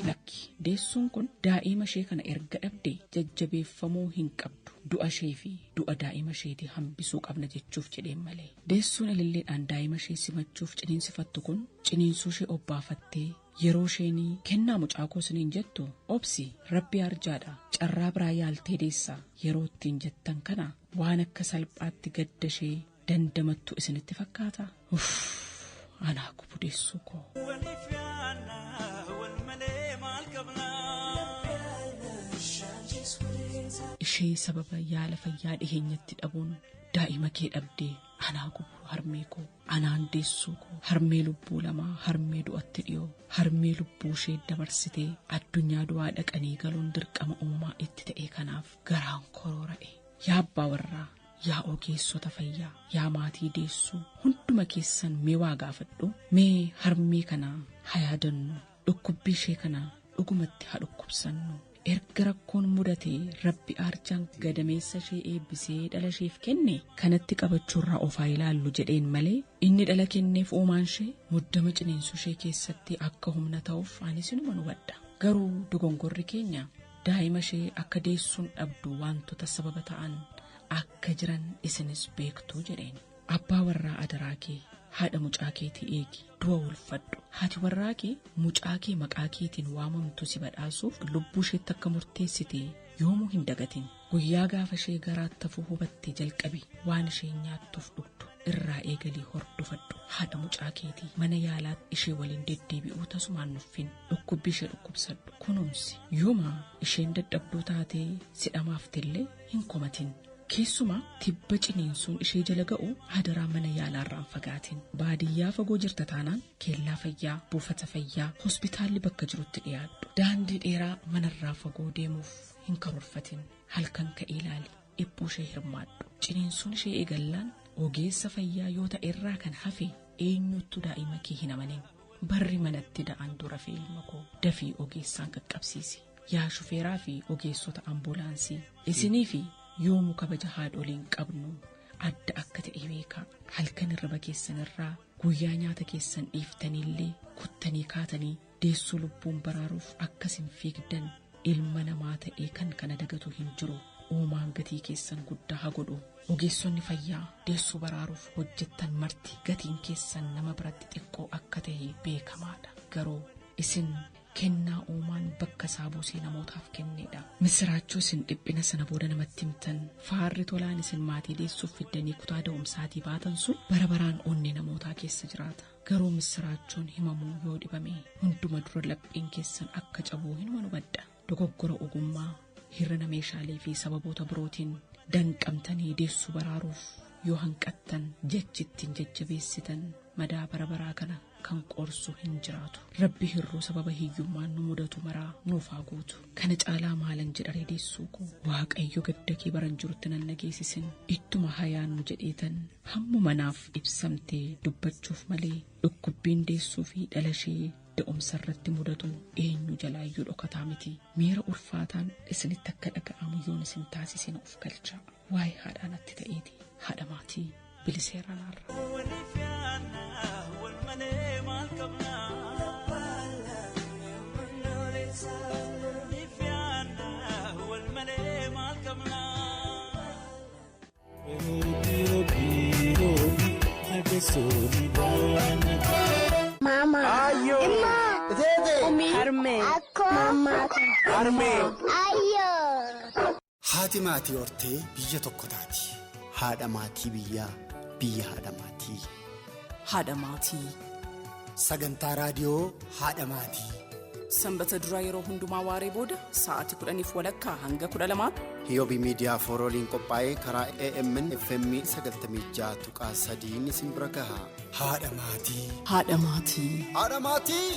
Lakki, deessuun kun daa'ima ishee kana erga dhabde jajjabeeffamuu hin qabdu. Du'a ishee fi du'a daa'ima isheetii hambisuu qabna jechuuf jedheen malee. Deessuun ililleedhaan daa'ima ishee simachuuf ciniinsifattu kun ciniinsuu ishee obbaafattee yeroo isheenii kennaa mucaa koo isiniin jettu, obsi, rabbi arjaadha, carraa biraa yaaltee deessaa yeroo ittiin jettan kana waan akka salphaatti gadda ishee dandamattu isinitti fakkaata? Uff, anaa gubu deessuu koo. Waliif yaadna wal malee maal qabna? Ishee sababa yaala fayyaa dhiheenyatti dhabuun daa'ima kee dhabdee anaa gubu harmee koo, anaan deessuu koo, harmee lubbuu lamaa, harmee du'atti dhiyoo, harmee lubbuu ishee dabarsitee addunyaa du'aa dhaqanii galuun dirqama uumamaa itti ta'e kanaaf garaan koroora'e. Yaa abbaa warraa, yaa ogeessota fayyaa, yaa maatii deessuu, hunduma keessan mee waa gaafadhu. Mee harmee kanaa haa yaadannu, dhukkubbii ishee kanaa dhugumatti haa dhukkubsannu. Erga rakkoon mudatee rabbi arjaan gadameessa ishee eebbisee dhala isheef kenne kanatti qabachuurraa ofaa ilaallu jedheen malee inni dhala kenneef uumaan ishee muddama ciniinsuu ishee keessatti akka humna ta'uuf anis inuma hubadha. Garuu dogongorri keenya daa'ima ishee akka deessuun dhabdu wantoota sababa ta'an akka jiran isinis beektuu jedheen. Abbaa warraa, adaraa kee haadha mucaa keetii eegi, du'a ulfadhu. Haati warraa kee mucaa kee maqaa keetiin waamamtu si badhaasuuf lubbuu isheetti akka murteessite yoomuu hin dagatin. Guyyaa gaafa ishee garaatti hafuu hubatte jalqabi waan isheen nyaattuuf dhugdu irraa eegalii hordofadhu. Haadha mucaa keetii mana yaalaatti ishee waliin deddeebi'uu tasumaan nuffin. Dhukkubbii ishee dhukkubsadhu, kunuunsi. Yooma isheen dadhabduu taatee si dhamaaftellee hin komatin. Keessumaa tibba ciniinsuun ishee jala ga'u hadaraa mana yaalaarraan fagaatin. Baadiyyaa fagoo jirta taanaan kellaa fayyaa, buufata fayyaa, hospitaalli bakka jirutti dhiyaadhu. Daandii dheeraa manarraa fagoo deemuuf hin karoorfatin. Halkan ka'ee ilaali. Dhiphuu ishee hirmaadhu. Ciniinsuun ishee eegallaan ogeessa fayyaa yoo ta'e irraa kan hafe eenyuttu daa'ima kee hin amanin. Barri manatti da'an dura fi ilma koo dafii ogeessaan qaqqabsiisi. Yaa shufeeraa fi ogeessota ambulaansii isinii fi yoomuu kabaja haadholiin qabnu adda akka ta'e beekaa. Halkan hirriba keessan irraa guyyaa nyaata keessan dhiiftaniillee kuttanii kaatanii deessuu lubbuun baraaruuf akkasin fiigdan ilma namaa ta'ee kan kana dagatu hin jiru. Uumaan gatii keessan guddaa haa godhu. Ogeessonni fayyaa deessuu baraaruuf hojjettan marti gatiin keessan nama biratti xiqqoo akka ta'e beekamaadha. Garuu isin kennaa uumaan bakka isaa buusee namootaaf kennedha. Misiraachuu isin dhiphina sana booda namatti himtan faarri tolaan isin maatii deessuuf fiddanii kutaa da'umsaatii baatan sun bara baraan onnee namootaa keessa jiraata. Garuu misiraachuun himamuu yoo dhibame hunduma dura lapheen keessan akka cabuu hin hubadha. Dogoggora ogummaa hir'ina meeshaalee fi sababoota birootiin danqamtanii deessuu baraaruuf yoo hanqattan jechi ittiin jajjabeessitan madaa bara baraa kana kan qorsu hin jiraatu. Rabbi hirruu sababa hiyyummaan nu mudatu maraa nuuf haa guutu. Kana caalaa maalan jedha deessuu koo Waaqayyo gadda kee baran jirutti nan nageessisin. Ittuma hayaan nu jedheetan hammuma naaf ibsamtee dubbachuuf malee dhukkubbiin deessuu fi dhala ishee da'umsa irratti mudatu eenyu jalaayyuu dhokataa miti. Miira ulfaataan isinitti akka dhaga'amu yoon isin taasisina of galcha. Waa'ee haadhaa natti ta'eeti. Haadha maatii biliseera naarra. Waliif yaadna wal malee maal qabna? Waliif yaadna wal malee maal qabna? Mama. Imma. Harmee. Akkoo. Mama. Harmee. Ayyoo. Haati maatii hortee biyya tokko taati. Haadha maatii biyyaa biyya haadha maatii. Haadha maatii. Sagantaa raadiyoo haadha maatii. Sanbata duraa yeroo hundumaa waaree booda sa'aatii 10:30 hanga 12tti. Hiyoobii miidiyaa foorooliin qophaa'ee karaa AMN FM 96.3 isin bira gaha. Haadha maatii. Haadha maatii. Haadha maatii.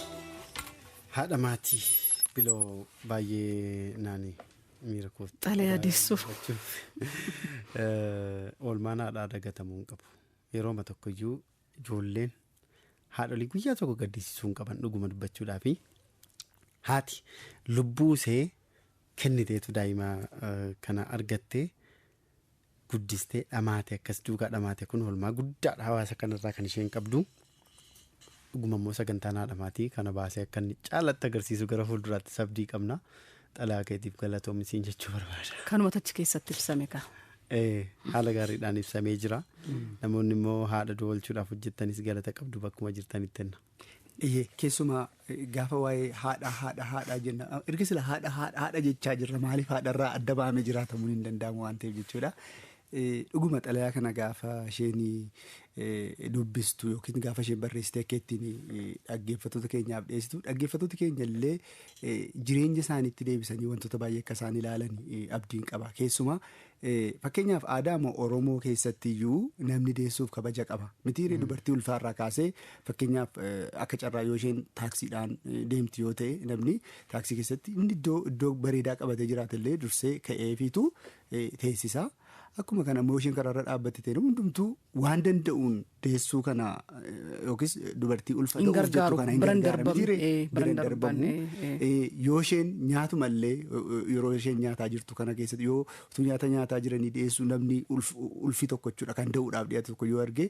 Haadha maatii biloo baay'ee naani miira kootti. Xalayaa deessuuf. Oolmaan haadhaa dagatamuu hin qabu. Yerooma tokkoyyuu ijoolleen haadholii guyyaa tokko gaddisiisuu hin qaban dhuguma dubbachuudhaafi haati lubbuu ishee kenniteetu daa'ima kana argattee guddistee dhamaate akkas duukaa dhamaate kun oolmaa guddaadha hawaasa kanarraa kan isheen qabdu. Dhuguma immoo sagantaan haadha maatii kana baasee akka inni caalatti agarsiisu gara fuulduraatti abdii qabna. Xalayaa keetiif galatoomisiin jechuu barbaada. Kanumatu achi keessatti ibsame kaa. Haala gaariidhaan ibsamee jira. Namoonni immoo haadha du'oolchuudhaaf hojjettanis galata qabdu bakkuma jirtanitti enna. Keessumaa gaafa waa'ee haadha haadha haadhaa jenna. Erga sila haadha haadha haadha jechaa jirra maaliif haadharraa adda bahamee jiraatamuun hin danda'amu waan ta'eef jechuudha. Dhuguma xalayaa kana gaafa isheen dubbistu yookiin gaafa isheen barreessitee akka ittiin dhaggeeffattoota keenyaaf dhiyeessitu dhaggeeffattoota keenya illee jireenya isaaniitti deebisanii wantoota baay'ee akka isaan ilaalan abdiin qaba. Keessumaa fakkeenyaaf aadaa Oromoo keessatti iyyuu namni deessuuf kabaja qaba. Mitiiree dubartii ulfaarraa kaasee fakkeenyaaf akka carraa yoo isheen taaksiidhaan deemti yoo ta'e namni taaksii keessatti inni iddoo bareedaa qabatee jiraate illee dursee ka'eefiitu teessisa. Akkuma kana immoo isheen karaarra dhaabbatte ta'e hundumtuu waan danda'uun deessuu kana yookiis dubartii ulfa da'uuf jettu kana hin gargaaru. Biran darbamu. Yoo isheen nyaatumallee yeroo isheen nyaataa jirtu kana keessatti yoo utuu nyaata nyaataa jiranii dhiyeessuu namni ulfi tokko jechuudha kan da'uudhaaf dhiyaatu tokko yoo arge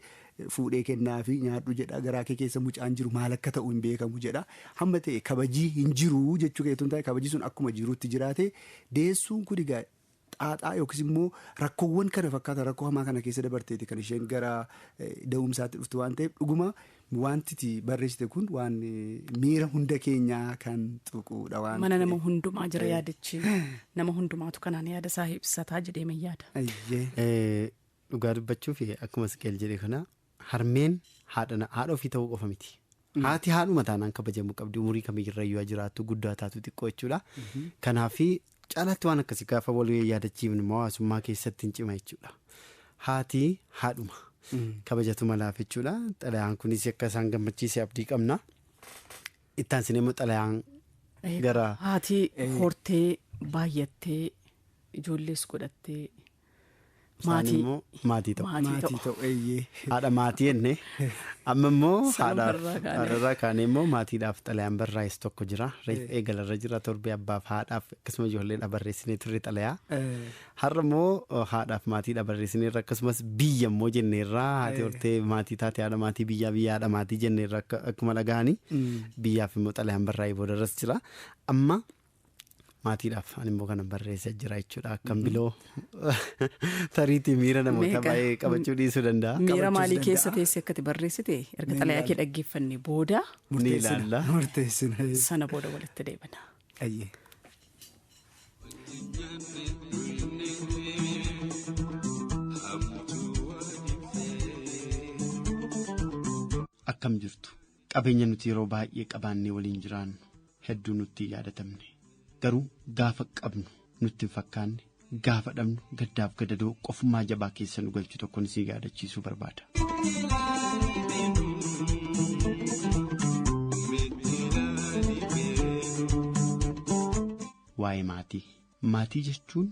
fuudhee kennaafi nyaadhu jedha garaa kee keessa mucaan jiru maal akka ta'u hin beekamu jedha. Hamma ta'e kabajii hin jiru jechuu keetuun taa'e kabajii sun akkuma jirutti jiraate deessuun kun egaa xaaxaa yookiis immoo rakkoowwan kana fakkaatan rakkoo hamaa kana keessa dabarteeti kan isheen gara da'umsaatti dhuftu waan ta'eef dhuguma wanti barreessite kun waan miira hunda keenyaa kan tuquudha waan. Mana nama hundumaa jira yaadichi nama hundumaatu kanaan yaada isaa ibsataa jedhee min yaada. Dhugaa dubbachuuf akkuma Siqeel jedhe kana harmeen haadha ofii ta'uu qofa miti. Haati haadhuma taanaan kabajamuu qabdi umurii kamiyyirra yoo jiraattu guddaa taatu xiqqoo jechuudha. Kanaaf Caalaatti waan akkasii gaafa wal yaadachiifnu hawaasummaa keessatti hin cima jechuudha. Haati haadhuma. Kabajatu malaaf jechuudha. Xalayaan kunis akka isaan gammachiise abdii qabna. Itti aansinee immoo xalayaan gara. Haati hortee baay'attee ijoollees godhattee. Maatii ta'u. Haadha maatii jennee amma immoo haadharraa kaanee immoo maatiidhaaf xalayaan barraa'es tokko jira. Reef eegalarra jira torbee abbaaf haadhaaf akkasuma ijoolleedha barreessinee turre xalayaa. Har'a immoo haadhaaf maatiidha barreessineerra akkasumas biyya immoo jenneerra haati hortee maatii taate haadha maatii biyyaa biyya haadha maatii jenneerra akkuma dhagahanii biyyaaf immoo xalayaan barraa'ee boodarras jira. Amma. Maatiidhaaf ani immoo kana barreessaa jira jechuudha. Akkam biloo tariitii miira namoota baay'ee qabachuu dhiisuu danda'a. Miira maalii keessa teessee akkati barreessite erga xalayaa kee dhaggeeffanne booda. Ni ilaalla. Murteessina. Sana booda walitti deebina. Akkam jirtu qabeenya nuti yeroo baay'ee qabaannee waliin jiraannu hedduu nutti yaadatamne. Garuu gaafa qabnu nutti hin fakkaanne gaafa dhabnu gaddaaf gadadoo qofummaa jabaa keessa nu galchu tokkoon isin yaadachiisuu barbaada. Waa'ee maatii. Maatii jechuun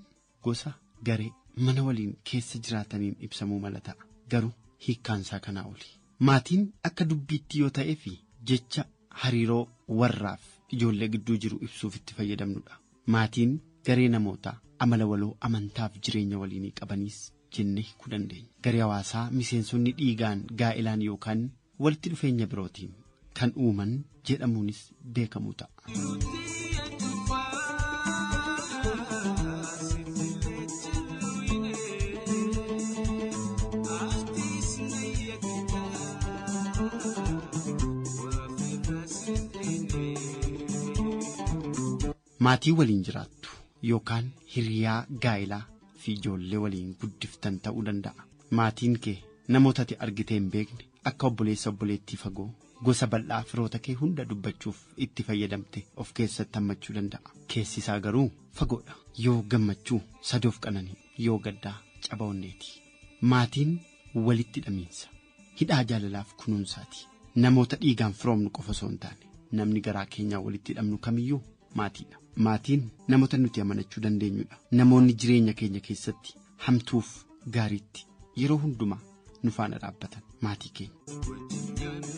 gosa garee mana waliin keessa jiraataniin ibsamuu mala ta'a. Garuu hiikkaansaa kanaa oli. Maatiin akka dubbiitti yoo ta'ee fi jecha hariiroo warraaf. Ijoollee gidduu jiru ibsuuf itti fayyadamnudha. Maatiin garee namootaa amala waloo amantaaf jireenya waliinii qabaniis jennee hiikuu dandeenya. Garee hawaasaa miseensonni dhiigaan gaa'ilaan yookaan walitti dhufeenya birootiin kan uuman jedhamuunis beekamu ta'a. Maatii waliin jiraattu yookaan hiriyaa gaa'ilaa fi ijoollee waliin guddiftan ta'uu danda'a. Maatiin kee namoota ati argitee hin beekne akka obboleessa obboleettii fagoo gosa bal'aa firoota kee hunda dubbachuuf itti fayyadamte of keessatti hammachuu danda'a. Keessi isaa garuu fagoodha. Yoo gammachuu sadoof qananii yoo gaddaa caba onneeti. Maatiin walitti hidhamiinsa. Hidhaa jaalalaaf kunuunsaati. Namoota dhiigaan firoomnu qofa osoo hin taane namni garaa keenyaa walitti hidhamnu kamiyyuu maatiidha. Maatiin namoota nuti amanachuu dandeenyudha. Namoonni jireenya keenya keessatti hamtuuf gaariitti yeroo hundumaa nu faana dhaabbatan maatii keenya.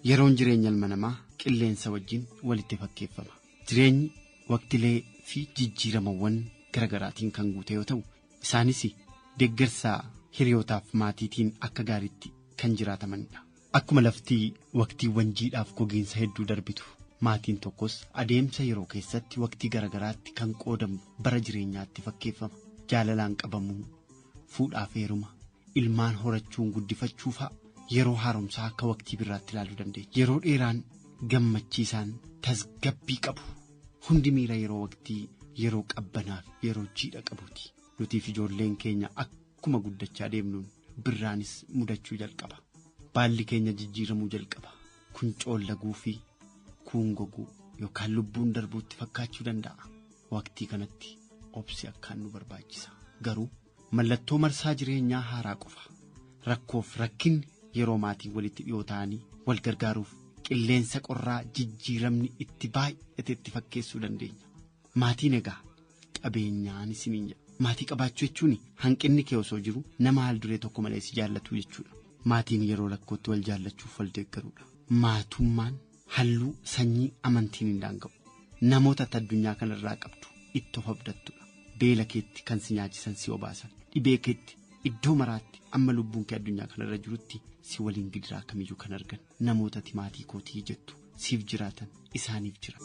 Yeroon jireenya ilma namaa qilleensa wajjin walitti fakkeeffama. Jireenyi waqtilee fi jijjiiramawwan garaagaraatiin kan guute yoo ta'u isaanis deeggarsa hiriyootaaf maatiitiin akka gaariitti kan jiraatamanidha. Akkuma lafti waqtiiwwan jiidhaaf gogiinsa hedduu darbitu maatiin tokkos adeemsa yeroo keessatti waqtii garaagaraatti kan qoodamu bara jireenyaatti fakkeeffama. Jaalalaan qabamuu, fuudhaaf heeruma, ilmaan horachuun guddifachuu fa'a yeroo haaromsaa akka waqtii biraatti ilaaluu dandeenya. Yeroo dheeraan gammachiisaan tasgabbii qabu. Hundi miira yeroo waqtii yeroo qabbanaaf yeroo jiidha qabuuti. Nutiif ijoolleen keenya akkuma guddachaa deemnuun birraanis mudachuu jalqaba. Baalli keenya jijjiiramuu jalqaba. Kun coollaguu fi kuun goguu yookaan lubbuun darbuutti fakkaachuu danda'a. Waqtii kanatti obsi akkaan nu barbaachisa. Garuu mallattoo marsaa jireenyaa haaraa qofa. Rakkoof rakkinni yeroo maatii walitti dhiyoo ta'anii wal gargaaruuf. Qilleensa qorraa jijjiiramni itti baay'ate itti fakkeessuu dandeenya. Maatiin egaa qabeenyaan isiniin jedha. Maatii qabaachuu jechuun hanqinni kee osoo jiru nama haal duree tokko malee si jaallatu jechuudha. Maatiin yeroo rakkootti wal jaallachuuf wal deeggaruudha. Maatummaan halluu sanyii amantiin hin daanga'u. Namoota ati addunyaa kanarraa qabdu itti of abdattudha. Beela keetti kan si nyaachisan si obaasan. Dhibee keetti iddoo maraatti amma lubbuun kee addunyaa kanarra jirutti si waliin gidiraa kamiyyuu kan argan namoota ati maatii kootii jettu siif jiraatan isaaniif jira.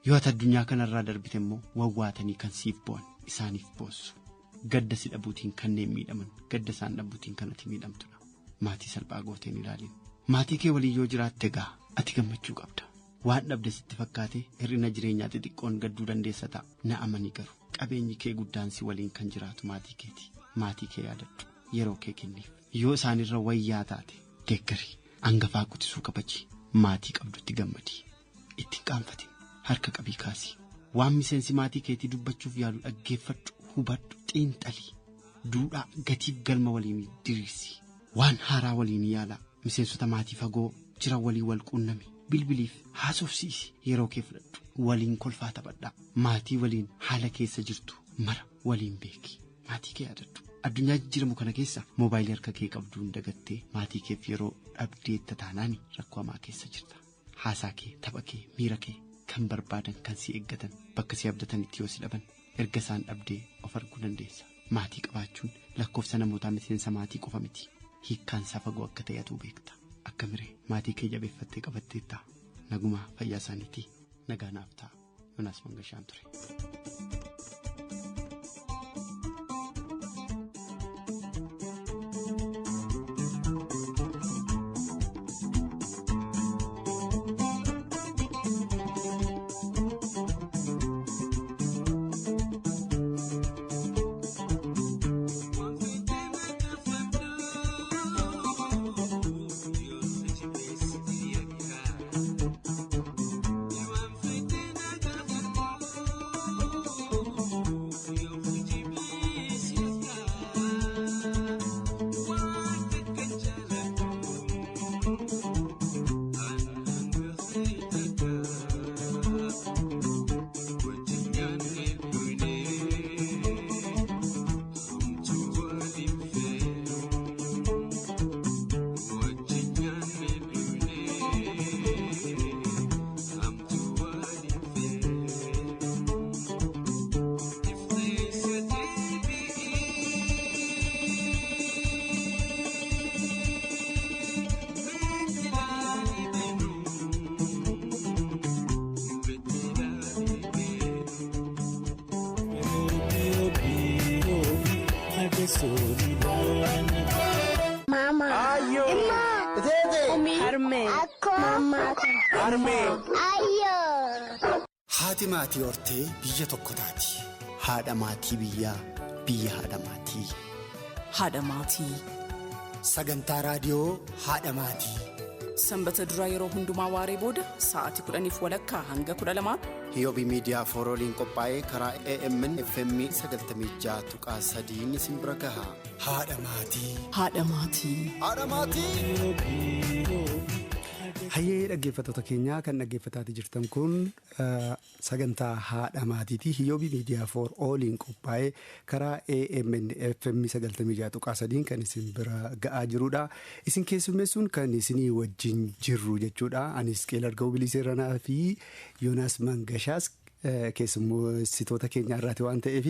Yoo ati addunyaa kanarraa darbite immoo wawwaatanii kan siif bo'an isaaniif boossu. Gadda si dhabuutiin kanneen miidhaman gadda isaan dhabuutiin kan ati miidhamtudha. Maatii salphaa gooteen ilaalin. Maatii kee waliin yoo jiraatte egaa ati gammachuu qabda. Waan dhabde sitti fakkaate hir'ina jireenyaa xixiqqoon gadduu dandeessa ta'a. Na amani garuu qabeenyi kee guddaan si waliin kan jiraatu maatii keeti. Maatii kee yaadadhu. Yeroo kee kenniif. Yoo isaanirra wayyaa taate deeggarii hangafaa qutisuu kabaji. Maatii qabdutti gammadi. Ittiin qaanfatin. Harka qabii kaasi. Waan miseensi maatii keetii dubbachuuf yaalu dhaggeeffadhu, hubadhu, xiinxali. Duudhaa gatiif galma waliin diriirsi. Waan haaraa waliin yaalaa. Miseensota maatii fagoo jiran waliin wal quunnami. Bilbiliif haasofsiisi. Yeroo kee fudhadhu. Waliin kolfaa taphadhaa. Maatii waliin haala keessa jirtu mara waliin beeki. Maatii kee yaadadhu. Addunyaa jijjiiramu kana keessa moobaayilii harka kee qabduun dagattee maatii keef yeroo dhabdeetta taanaan rakkoo hamaa keessa jirta. Haasaa kee, tapha kee, miira kee kan barbaadan kan si eeggatan bakka si abdatanitti yoo si dhaban erga isaan dhabdee of arguu dandeessa. Maatii qabaachuun lakkoofsa namootaa miseensa maatii qofa miti. Hiikkaan isaa fagoo akka ta'e atuu beekta. Akka miree maatii kee jabeeffattee qabatteetta. Nagumaa fayyaa isaaniitii nagaa naaf ta'a. Yonaas Mangashaan ture. Mama. Ayo. Emma. Teete. Harmee. Akkoo. Mama. Harmee. Ayo. Haati maatii hortee biyya tokko taati. Haadha maatii biyyaa biyya haadha maatii. Haadha maatii. Sagantaa raadiyoo haadha maatii. Sanbata duraa yeroo hundumaa waaree booda sa'aatii 10:30 hanga 12:00 Hiyoobii miidiyaa foorooliin qophaa'ee karaa AMN FM 96.3 isin bira gaha. Haadha maatii. Haadha maatii. Haadha maatii. Hayyee dhaggeeffattoota keenyaa kan dhaggeeffataatii jirtan kun sagantaa haadha maatiiti. Hiyoobii miidiyaa for ooliin qophaa'ee karaa AMN FM 96.3 kan isin bira ga'aa jirudha. Isin keessummeessuun kan isinii wajjin jirru jechuudha. Anis Qeelaa Arga'uu Biliseeranaa fi Yoonaas Mangashaas keessummeessitoota keenya irraati waan ta'eef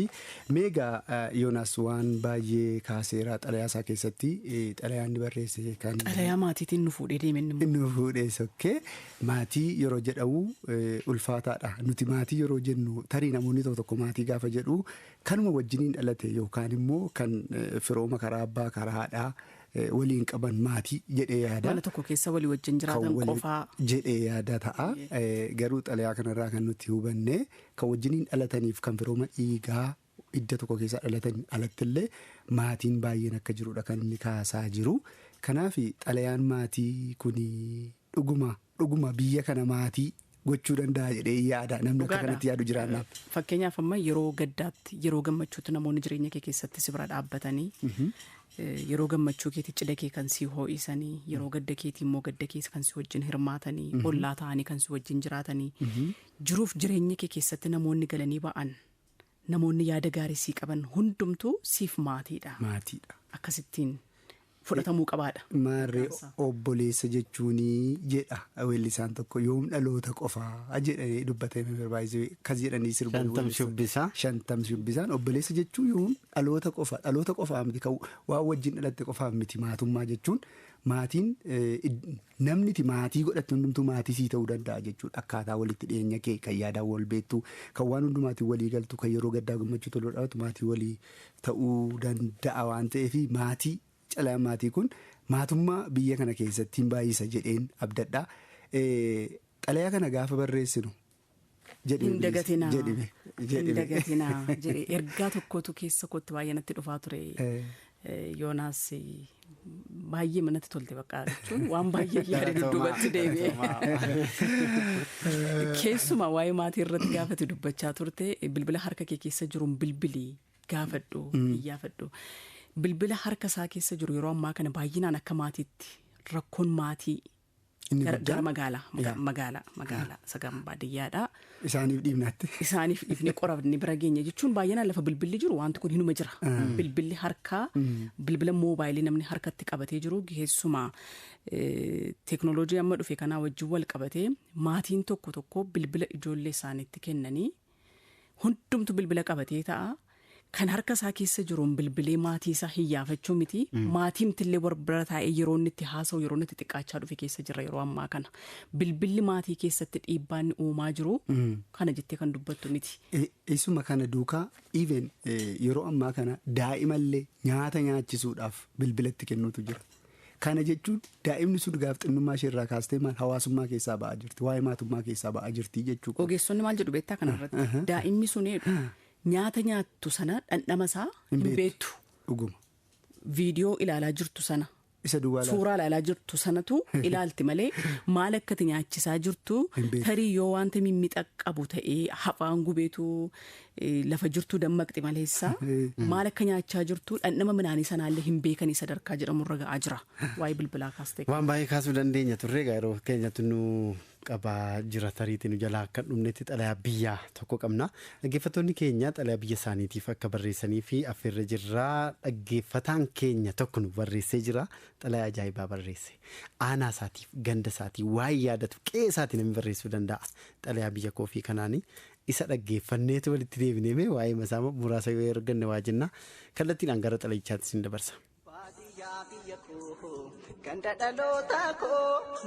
meegaa Yoonaas waan baay'ee kaaseera xalayaa isaa keessatti xalayaan ni barreesse kan. Xalayaa maatiitiin nu fuudhee deeme inni. Nu fuudhee sokkee maatii yeroo jedhamu ulfaataadha. Nuti maatii yeroo jennu tarii namoonni tokko tokko maatii gaafa jedhu kanuma wajjiniin dhalate yookaan immoo kan firooma karaa abbaa karaa haadhaa waliin qaban maatii jedhee yaada. Mana tokko keessa walii wajjin jiraatan qofaa. Jedhee yaada ta'a. Garuu xalayaa kanarraa kan nuti hubanne kan wajjiniin dhalataniif kan firooma dhiigaa idda tokko keessa dhalatan alattillee maatiin baay'een akka jirudha kan inni kaasaa jiru. Kanaaf xalayaan maatii kun dhuguma biyya kana maatii gochuu danda'a jedhee yaada. Namni akka kanatti yaadu jiraannaaf. Fakkeenyaaf amma yeroo gaddaatti yeroo gammachuutti namoonni jireenya kee keessatti si bira dhaabbatanii yeroo gammachuu keetii cidha kee kan si ho'isanii yeroo gadda keetii immoo gadda kee kan si wajjin hirmaatanii ollaa ta'anii kan si wajjin jiraatanii jiruuf jireenya kee keessatti namoonni galanii ba'an namoonni yaada gaarii sii qaban hundumtuu siif maatiidha. Maatiidha. Akkasittiin Fudhatamuu qabaadha. Maarree obboleessa jechuun jedha weellisaan tokko yoom dhaloota qofaa jedhanii dubbatee barbaachisee akkas jedhanii sirbu. Shantam shubbisaa. Shantam shubbisaan obboleessa jechuun yoom dhaloota qofa dhaloota qofaa miti kan waan wajjin dhalatte qofaa miti maatummaa jechuun maatiin namniti maatii godhatte hundumtuu maatii sii ta'uu danda'a jechuudha akkaataa walitti dhiyeenya kee kan yaadaan wal beektu kan waan hundumaatiin walii galtu kan yeroo gaddaa gammachuu toluu dhaabatu maatii walii ta'uu danda'a waan ta'eef maatii. Calaan maatii kun maatummaa biyya kana keessatti hin baay'isa jedheen abdadha. Xalayaa kana gaafa barreessinu. Hin dagatinaa jedhee ergaa tokkotu keessa kootti baay'ee natti dhufaa ture. Yoonaas baay'ee manatti tolte bakka jechuun waan baay'ee yaada dudduubatti deebi'e. Keessumaa waa'ee maatii irratti gaafate dubbachaa turte bilbila harka kee keessa jiruun bilbilii gaafadhu iyyaafadhu. Bilbila harka isaa keessa jiru yeroo ammaa kana baay'inaan akka maatiitti rakkoon maatii gara magaalaa sagan baadiyyaadha. Isaaniif dhiibnaatti. Isaaniif dhiibnee qorabnee bira geenya jechuun baay'inaan lafa bilbilli jiru wanti kun hinuma jira. Bilbilli harkaa bilbila moobaayilii namni harkatti qabatee jiru keessumaa teeknooloojii amma dhufe kanaa wajjin wal qabatee maatiin tokko tokko bilbila ijoollee isaaniitti kennanii hundumtu bilbila qabatee ta'a. Kan harka isaa keessa jiruun bilbilee maatii isaa hiyyaafachuu miti. Maatiin illee bira taa'ee yeroo inni itti haasa'u yeroo inni itti xiqqaachaa dhufe keessa jira yeroo ammaa kana. Bilbilli maatii keessatti dhiibbaan uumaa jiru kana jettee kan dubbattu miti. Isuma kana duukaa even yeroo ammaa kana daa'imallee nyaata nyaachisuudhaaf bilbilatti kennuutu jira. Kana jechuun daa'imni sun gaaf xinnummaa ishee irraa kaastee maal hawaasummaa keessaa ba'aa jirti waa'ee maatummaa keessaa ba'aa jirti jechuudha. Ogeessonni maal jedhu beektaa kanarratti daa'imni sun nyaata nyaattu sana dhandhama isaa hin beektu. Dhuguma. Viidiyoo ilaalaa jirtu sana. Isa duwwaa Suuraa ilaalaa jirtu sanatu ilaalti malee maal akkati nyaachisaa jirtu tarii yoo wanta mimmixa qabu ta'ee hafaan gubeetu lafa jirtu dammaqxi maleessa maal akka nyaachaa jirtu dhandhama midhaanii sanaallee hin beekanii sadarkaa jedhamurra ga'aa jira. Waa'ee bilbilaa kaastee. Waan baay'ee kaasuu dandeenya turre egaa yeroo keenyatti nu qabaa jira tariitiin nu jalaa akka dhumnetti xalayaa biyyaa tokko qabna. Dhaggeeffattoonni keenya xalayaa biyya isaaniitiif akka barreessanii fi affeerra jirraa dhaggeeffataan keenya tokko nu barreessee jira. Xalayaa ajaa'ibaa barreesse. Aanaa isaatiif ganda isaatii waan yaadatu qe'ee isaatii namni barreessuu danda'a. Xalayaa biyya koofii kanaanii isa dhaggeeffanneetu walitti deebinee waa'ee masaa muraasa yoo arganne waa jenna. Kallattiidhaan gara xalayichaatti sin dabarsa.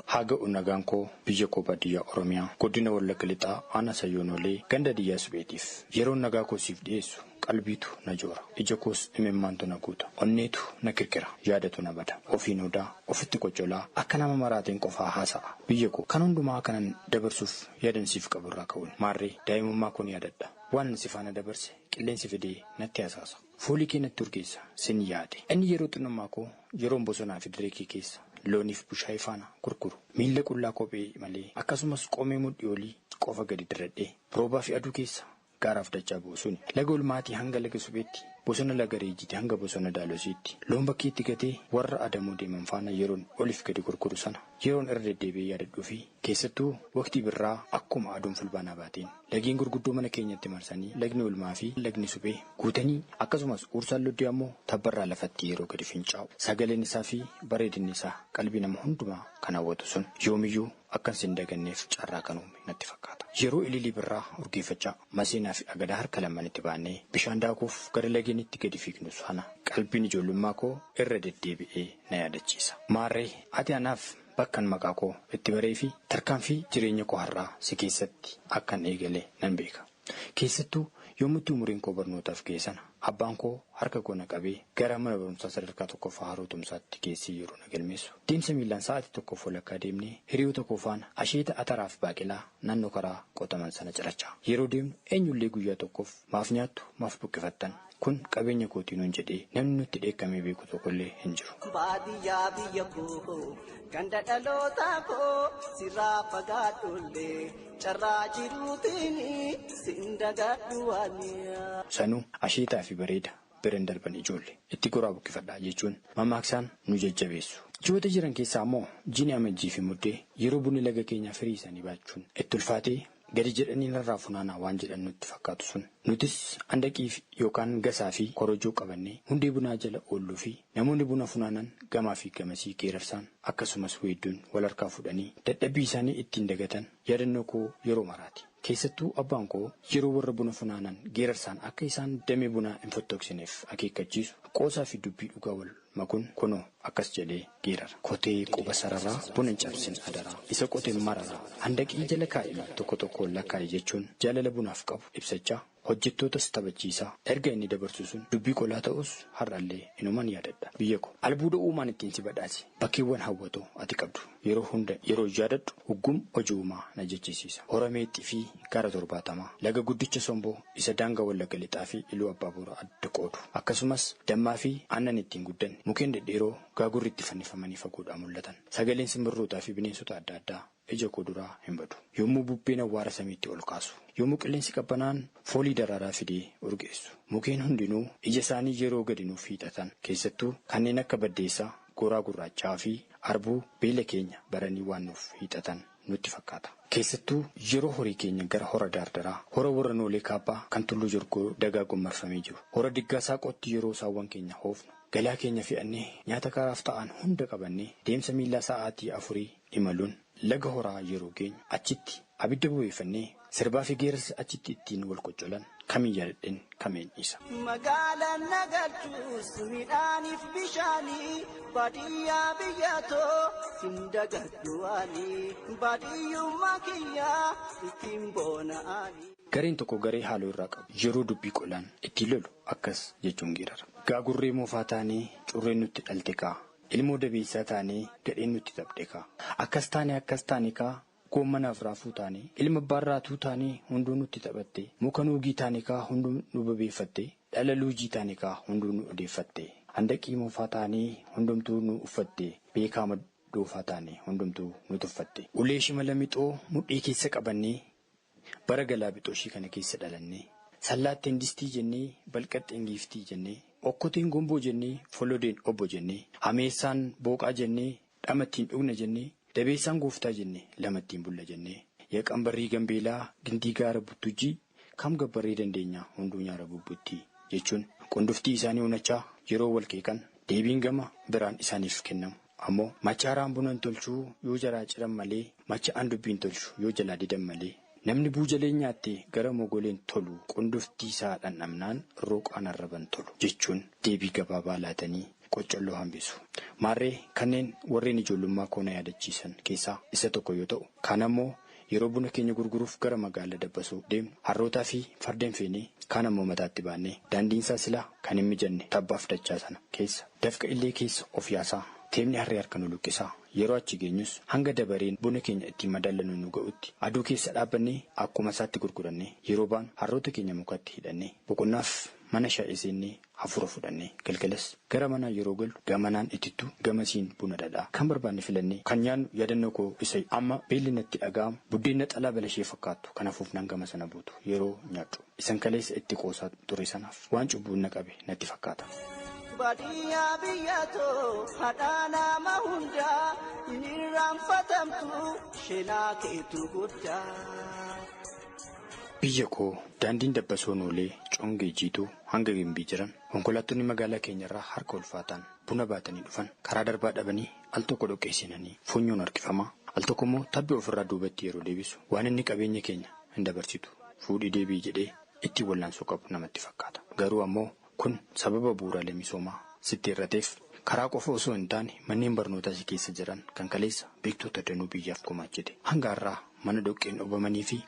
Haa ga'u nagaan koo biyya koo baadiyyaa Oromiyaa godina Wallagga Lixaa aanaa Sayyoonolee ganda Diyyaa Subeetiif yeroon nagaa koo siif dhiyeessu qalbiitu na joora ija koos imimmaantu na guuta onneetu na kirkira yaadatu na bada ofiin odaa ofitti qoccolaa akka nama maraateen qofaa haasa'a biyya koo kan hundumaa kanan dabarsuuf yaadan siif qaburraa ka'uun maarree daa'imummaa koon yaadadha waan si faana dabarse qilleensi fidee natti hasaasa. Foolii kee natti urgeessa sin yaade inni yeroo xinnummaa koo yeroon bosonaa fi dirree kee keessa looniif bushaayee faana gurguru miilla qullaa kophee malee akkasumas qomee mudhii olii qofa gadi diradhee roobaa fi aduu keessa gaaraaf dachaa buusuun laga olmaatii hanga laga supheetti bosona laga reejiitti hanga bosona daalosiitti loon bakkeetti gatee warra adamoo deeman faana yeroon oliif gadi gurguru sana yeroon irra deddeebi'ee yaadadhuu fi keessattuu waqtii birraa akkuma aduun fulbaanaa baateen lageen gurguddoo mana keenyatti marsanii lagni olmaa fi lagni suphee guutanii akkasumas uursaan loddii ammoo tabbarraa lafatti yeroo gadi fincaa'u sagaleen isaa fi bareedinni isaa qalbii nama hundumaa kan hawwatu sun yoomiyyuu akkan sin daganneef carraa kan uume natti fakkaata. Yeroo ililii birraa urgeeffachaa maseenaa fi agadaa harka lamanitti baannee bishaan daakuuf gara lageenitti gadi fiignu sana qalbiin ijoollummaa koo irra deddeebi'ee na yaadachiisa. Maarree ati anaaf bakkan maqaa koo itti baree fi tarkaanfii jireenya koo har'aa si keessatti akkan eegale nan beeka. Keessattuu yommutti umuriin koo barnootaaf ga'e sana abbaan koo harka koo na qabee gara mana barumsaa sadarkaa tokkoffaa Haroo Tumsaatti geessee yeroo na galmeessu. Deemsa miillaan sa'aatii tokkoof walakkaa deemnee hiriyoota koo faana asheeta ataraaf baaqelaa naannoo karaa qotaman sana cirachaa. Yeroo deemnu eenyullee guyyaa tokkoof maaf nyaattu maaf buqqifattan kun qabeenya kootii nuun jedhee namni nutti dheekkamee beeku tokkollee hin jiru. Baadiyyaa biyya koo ganda dhaloota koo sirraa fagaadhullee carraa jiruutiin sin dagadhu waaniya. Sanuu asheetaa fi bareeda biran darban ijoollee itti goraa buqqifadhaa jechuun mammaaksaan nu jajjabeessu. Ji'oota jiran keessaa immoo jiini amajjii fi muddee yeroo bunni laga keenyaa firii isaanii baachuun itti ulfaatee gadi jedhanii narraa funaanaa waan jedhan nutti fakkaatu sun Nutis handaqii yookaan gasaa fi korojoo qabannee hundee bunaa jala oolluu fi namoonni buna funaanan gamaa fi gamasii geerarsaan akkasumas weedduun wal harkaa fuudhanii dadhabbii isaanii ittiin dagatan yaadannoo koo yeroo maraati. Keessattuu abbaan koo yeroo warra buna funaanan geerarsaan akka isaan damee bunaa hin fottoqsineef akeekkachiisu qoosaa fi dubbii dhugaa wal makuun kunoo akkas jedhee geerara. Kotee quba sararaa buna hin cabsin adaraa isa qoteen mararaa handaqii jala kaa'e tokko tokkoon lakkaa'e jechuun jaalala bunaaf qabu ibsachaa hojjettootas taphachiisaa erga inni dabarsu sun dubbii qolaa ta'us har'allee inuman yaadadha. Biyya koo albuuda uumaan ittiin si badhaase bakkeewwan hawwatoo ati qabdu yeroo hunda yeroo yaadadhu huggum hojii uumaa na jechisiisa. Hora meexxii fi gaara 70 laga guddicha somboo isa daangaa Wallagga Lixaa fi Iluu Abbaa Booraa adda qoodu akkasumas dammaa fi aannan ittiin guddanne mukkeen dhedheeroo gaagurri itti fannifamanii fagoodhaa mul'atan sagaleen simbirrootaa fi bineensota adda addaa ija koo duraa hin badu. Yommuu bubbeen awwaara samiitti ol kaasu, yommuu qilleensi qabbanaan foolii daraaraa fidee urgeessu, mukkeen hundinuu ija isaanii yeroo gadi nuuf hiixatan keessattuu kanneen akka baddeessaa, goraa gurraachaa fi arbuu beela keenya baranii waan nuuf hiixatan nutti fakkaata. Keessattuu yeroo horii keenya gara hora daardaraa, hora warra noolee kaabbaa kan tulluu jorgoo dagaagoon marfamee jiru, hora diggaa saaqootti yeroo saawwan keenya hoofnu, galaa keenya fe'annee nyaata karaaf ta'an hunda qabannee deemsa miillaa sa'aatii 4 imaluun laga horaa yeroo geenyu achitti abidda bobeeffannee sirbaa fi geerarsa achitti ittiin wal qoccolan kamiin yaadadheen kamiin dhiisa. Magaalaan nagartuus midhaaniif bishaanii baadiyyaa biyyatoo hin dagaddu'anii baadiyyummaa kiyyaa ittiin boona'anii. Gareen tokko garee haaloo irraa qabu yeroo dubbii qolaan ittiin lolu akkas jechuun geerara. Gaagurree moofaa taanee curreen nutti dhalte kaa. Ilmoo dabeessaa taanee gadheen nutti taphde kaa. Akkas taane kaa goommanaaf raafuu taanee ilma baarraatuu taanee hunduu nutti taphatte muka nuugii taane kaa hunduu nu babeeffatte dhala luujii taane kaa hunduu nu odeeffatte handaqii moofaa taanee hundumtuu nu uffatte beekaa doofaa taanee hundumtuu nu tuffatte. Ulee shimala mixoo mudhii keessa qabannee bara galaa bixooshii kana keessa dhalannee sallaatteen distii jennee balqaxxeen giiftii jennee okkoteen gomboo jennee folodeen obbo jennee hameessaan booqaa jennee dhamattiin dhugna jennee dabeessaan gooftaa jennee lamattiin bulla jennee yaqanbarrii gambeelaa gindii gaara buttujjii kam gabbarree dandeenya hunduu nyaara bubbuttii jechuun qondoftii isaanii unachaa yeroo wal qeeqan deebiin gama biraan isaaniif kennamu. Ammoo machaaraan buna hin tolchuu yoo jalaa ciran malee macha'aan dubbiin tolchu yoo jalaa didan malee. Namni buujalee nyaatte gara mogoleen tolu qondoftii isaa dhandhamnaan rooqaan arraban tolu jechuun deebii gabaabaa laatanii qoccalloo hambisu. Maarree kanneen warreen ijoollummaa koona yaadachiisan keessaa isa tokko yoo ta'u, kaan ammoo yeroo buna keenya gurguruuf gara magaalaa dabbasuu deemnu harrootaa fi fardeen feenee kaan ammoo mataatti baannee daandiin isaa silaa kan hin mijanne tabbaaf dachaa sana keessa dafqa illee keessa of yaasaa teemni harree harka nu luqqisaa. Yeroo achi geenyus hanga dabareen buna keenya ittiin madaallannu nu ga'utti aduu keessa dhaabbannee akkuma isaatti gurgurannee yeroo baanu harroota keenya mukatti hidhannee boqonnaaf mana shaa'ee seennee hafuura fudhannee galgalas gara manaa yeroo galu gamanaan itittuu gamasiin buna dhadhaa kan barbaanne filannee kan nyaannu yaadannoo koo isa amma beelli natti dhaga'amu buddeenna xalaa balashee fakkaattu kan hafuufnaan gama sana buutu yeroo nyaadhu isan kaleessa itti qoosaa ture sanaaf waan cubbuun na qabe natti fakkaata. Baadiyyaa biyyatoo haadha nama hundaa hin irraanfatamtu seenaa keetu guddaa. Biyya koo daandiin dabbasoo noolee congee jiituu hanga gimbii jiran konkolaattonni magaalaa keenyarraa harka ulfaataan buna baatanii dhufan karaa darbaa dhabanii al tokko dhoqqee seenanii funyoon harkifamaa al tokko immoo tabbi ofirraa duubatti yeroo deebisu waan inni qabeenya keenya hin dabarsitu fuudhii deebii jedhee ittiin wallaansoo qabu namatti fakkaata. Garuu ammoo kun sababa bu'uuraalee misoomaa sitti irrateef karaa qofa osoo hin taane manneen barnootaa si keessa jiran kan kaleessa beektoota danuu biyyaaf gumaachite hanga har'aa mana dhoqqeen dhoobamanii fi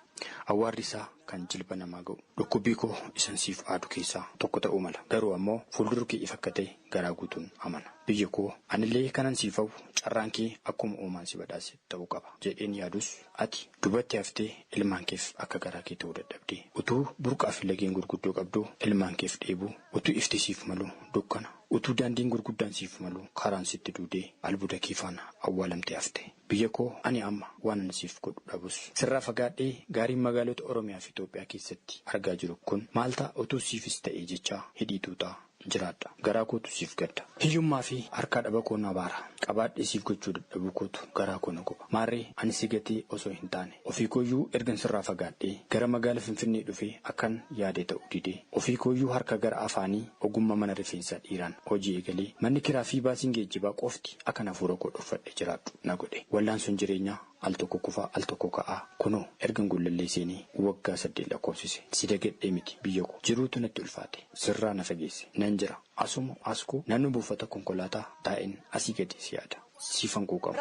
awwaarri isaa kan jilba namaa ga'u dhukkubbii koo isan siif aadu keessaa tokko ta'uu mala. Garuu ammoo fuuldurri kee ifa akka ta'e garaa guutuun amana. Biyya koo anillee kanan siif hawwu carraan kee akkuma uumaan si badhaase ta'uu qaba jedheen yaadus ati duubatti haftee ilmaan keef akka garaa kee ta'uu dadhabdee utuu burqaa fi lageen gurguddoo qabdu ilmaan keef dheebuu utuu ifti siif malu dukkana utuu daandiin gurguddaan siif malu karaan sitti duudee albuuda kee faana awwaalamtee hafte. Biyya koo ani amma waan ani siif godhu dhabus sirraa fagaadhee gaariin magaalota Oromiyaa fi Itoophiyaa keessatti argaa jiru kun maal ta'a utuu siifis ta'ee jechaa hidhii tuutaa jiraadha. Garaa kootu siif gadda. Hiyyummaa fi harkaa dhaba koo na baara. Qabaadhee siif gochuu dadhabuu kootu garaa koo na guba. Maarree ani si gatee osoo hin taane ofii kooyyuu ergan sirraa fagaadhee gara magaala Finfinnee dhufee akkan yaadee ta'uu didee ofii kooyyuu harka gara afaanii ogummaa mana rifeensaa dhiiraan hojii eegalee manni kiraa fi baasiin geejjibaa qofti akkan hafuura koo dhorfadhee jiraadhu na godhe. Wallaan sun jireenyaa al tokko kufaa al tokko ka'aa kunoo ergan gullallee seenee waggaa 8 lakkoofsise si dagadhee miti biyya koo jiruutu natti ulfaate sirraa na fageesse nan jira asuma askoo naannoo buufata konkolaataa taa'een asii gadi si yaada siifan quuqamu.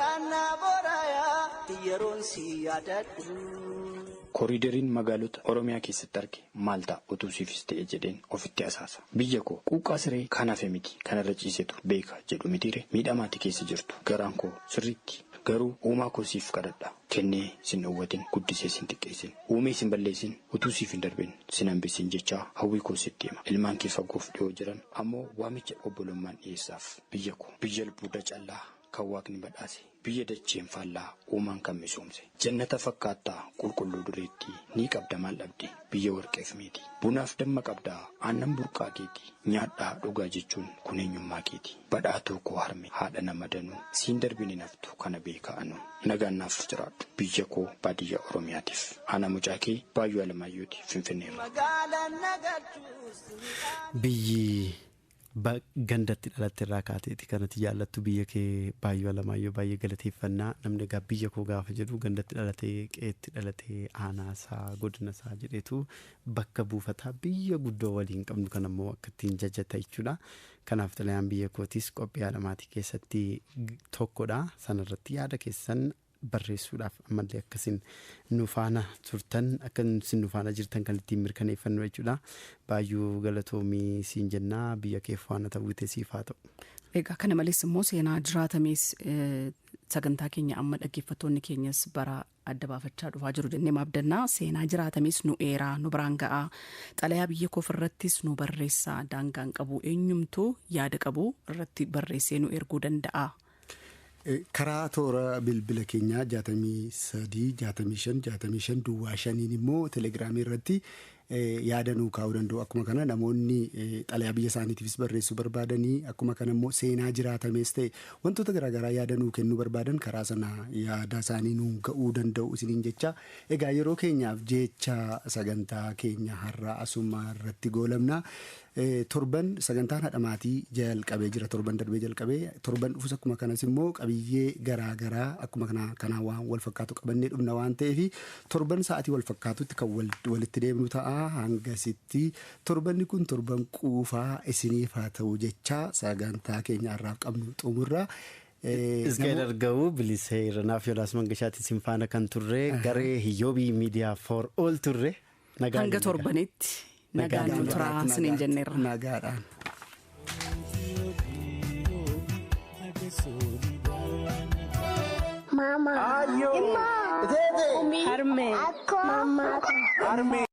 Kooriidariin magaalota Oromiyaa keessatti arge maal ta'a utuu siifis ta'e jedheen ofitti asaasa. Biyya koo quuqqaa siree kan hafe miti kanarra ciisetu beeka jedhu mitiire miidhamaati keessa jirtu garaan koo sirriitti garuu uumaa koo siif kadhadha. Kennee sin dhowwatin guddisee sin xiqqeessin uumee sin balleessin utuu siif hin darbin sin hambisin jechaa hawwii koo sitti hima. Ilmaan kee fagoof dhiyoo jiran ammoo waamicha obbolummaan dhiyeessaaf biyya koo biyya albuuda callaa kan waaqni badhaase biyya dacheen faallaa uumaan kan misoomse jannata fakkaattaa qulqulluu dureetti ni qabda maal dhabde biyya warqeef meeti bunaaf damma qabdaa aannan burqaa keeti nyaadhaa dhugaa jechuun kun eenyummaa keeti badhaatuu koo harme haadha nama danuu siin darbin hin haftu kana beeka anu nagaan naaf jiraadhu biyya koo baadiyyaa Oromiyaatiif ana mucaa kee Baayyuu Alamaayyootii Finfinneerra. Biyyi gandatti dhalatte irraa kaateeti kanatti jaallattu biyya kee Baayyuu Alamaayyoo baay'ee galateeffannaa. Namni egaa biyya koo gaafa jedhu gandatti dhalatee qe'eetti dhalatee aanaasaa godinasaa jedheetu bakka buufataa biyya guddoo waliin qabnu kan ammoo akka ittiin jajjata jechuudha. Kanaaf xalayaan biyya kootis qophii haadha maatii keessatti tokkodha. Sanarratti yaada keessan barreessuudhaaf ammallee akkasin nu faana turtan akkasin nu faana jirtan kan ittiin mirkaneeffannu jechuudha. Baayyuu galatoomii siin jennaa biyya kee faana ta'uu siif haa ta'u. Egaa kana malees immoo seenaa jiraatames sagantaa keenya amma dhaggeeffattoonni keenyas bara adda baafachaa dhufaa jiru jennee maabdannaa seenaa jiraatames nu eeraa nu biraan ga'aa xalayaa biyya koof irrattis nu barreessaa daangaan qabu eenyumtuu yaada qabu irratti barreessee nu erguu danda'a. Karaa toora bilbila keenyaa 63 65 65 duwwaa 5 immoo telegiraamii irratti yaada nuu kaa'uu danda'u. Akkuma kana namoonni xalayaa biyya isaaniitiifis barreessuu barbaadanii akkuma kana immoo seenaa jiraatames ta'e wantoota garaagaraa yaada nuu kennuu barbaadan karaa sana yaada isaanii nuu ga'uu danda'u isiniin jecha. Egaa yeroo keenyaaf jecha sagantaa keenya har'a asuma irratti goolabna. Torban sagantaan haadha maatii jalqabee jira. Torban darbee jalqabee torban dhufus akkuma kanas immoo qabiyyee garaagaraa akkuma kanaa waan wal fakkaatu qabannee dhufna waan ta'eef torban sa'aatii wal fakkaatutti kan walitti deemnu ta'a. Hangasitti torbanni kun torban quufaa isiniif haa ta'u jecha sagantaa keenya har'aaf qabnu xumurra. Isgeel Argawuu Bilisee Irranaaf Yoolaas Mangashaatti isin faana kan turre garee Hiyyoobii Miidiyaa for All turre. Hanga torbanitti nagaan nu turaa isiniin jenneerra. Nagaadhaan. Mama. Harmee. Mama. Harmee.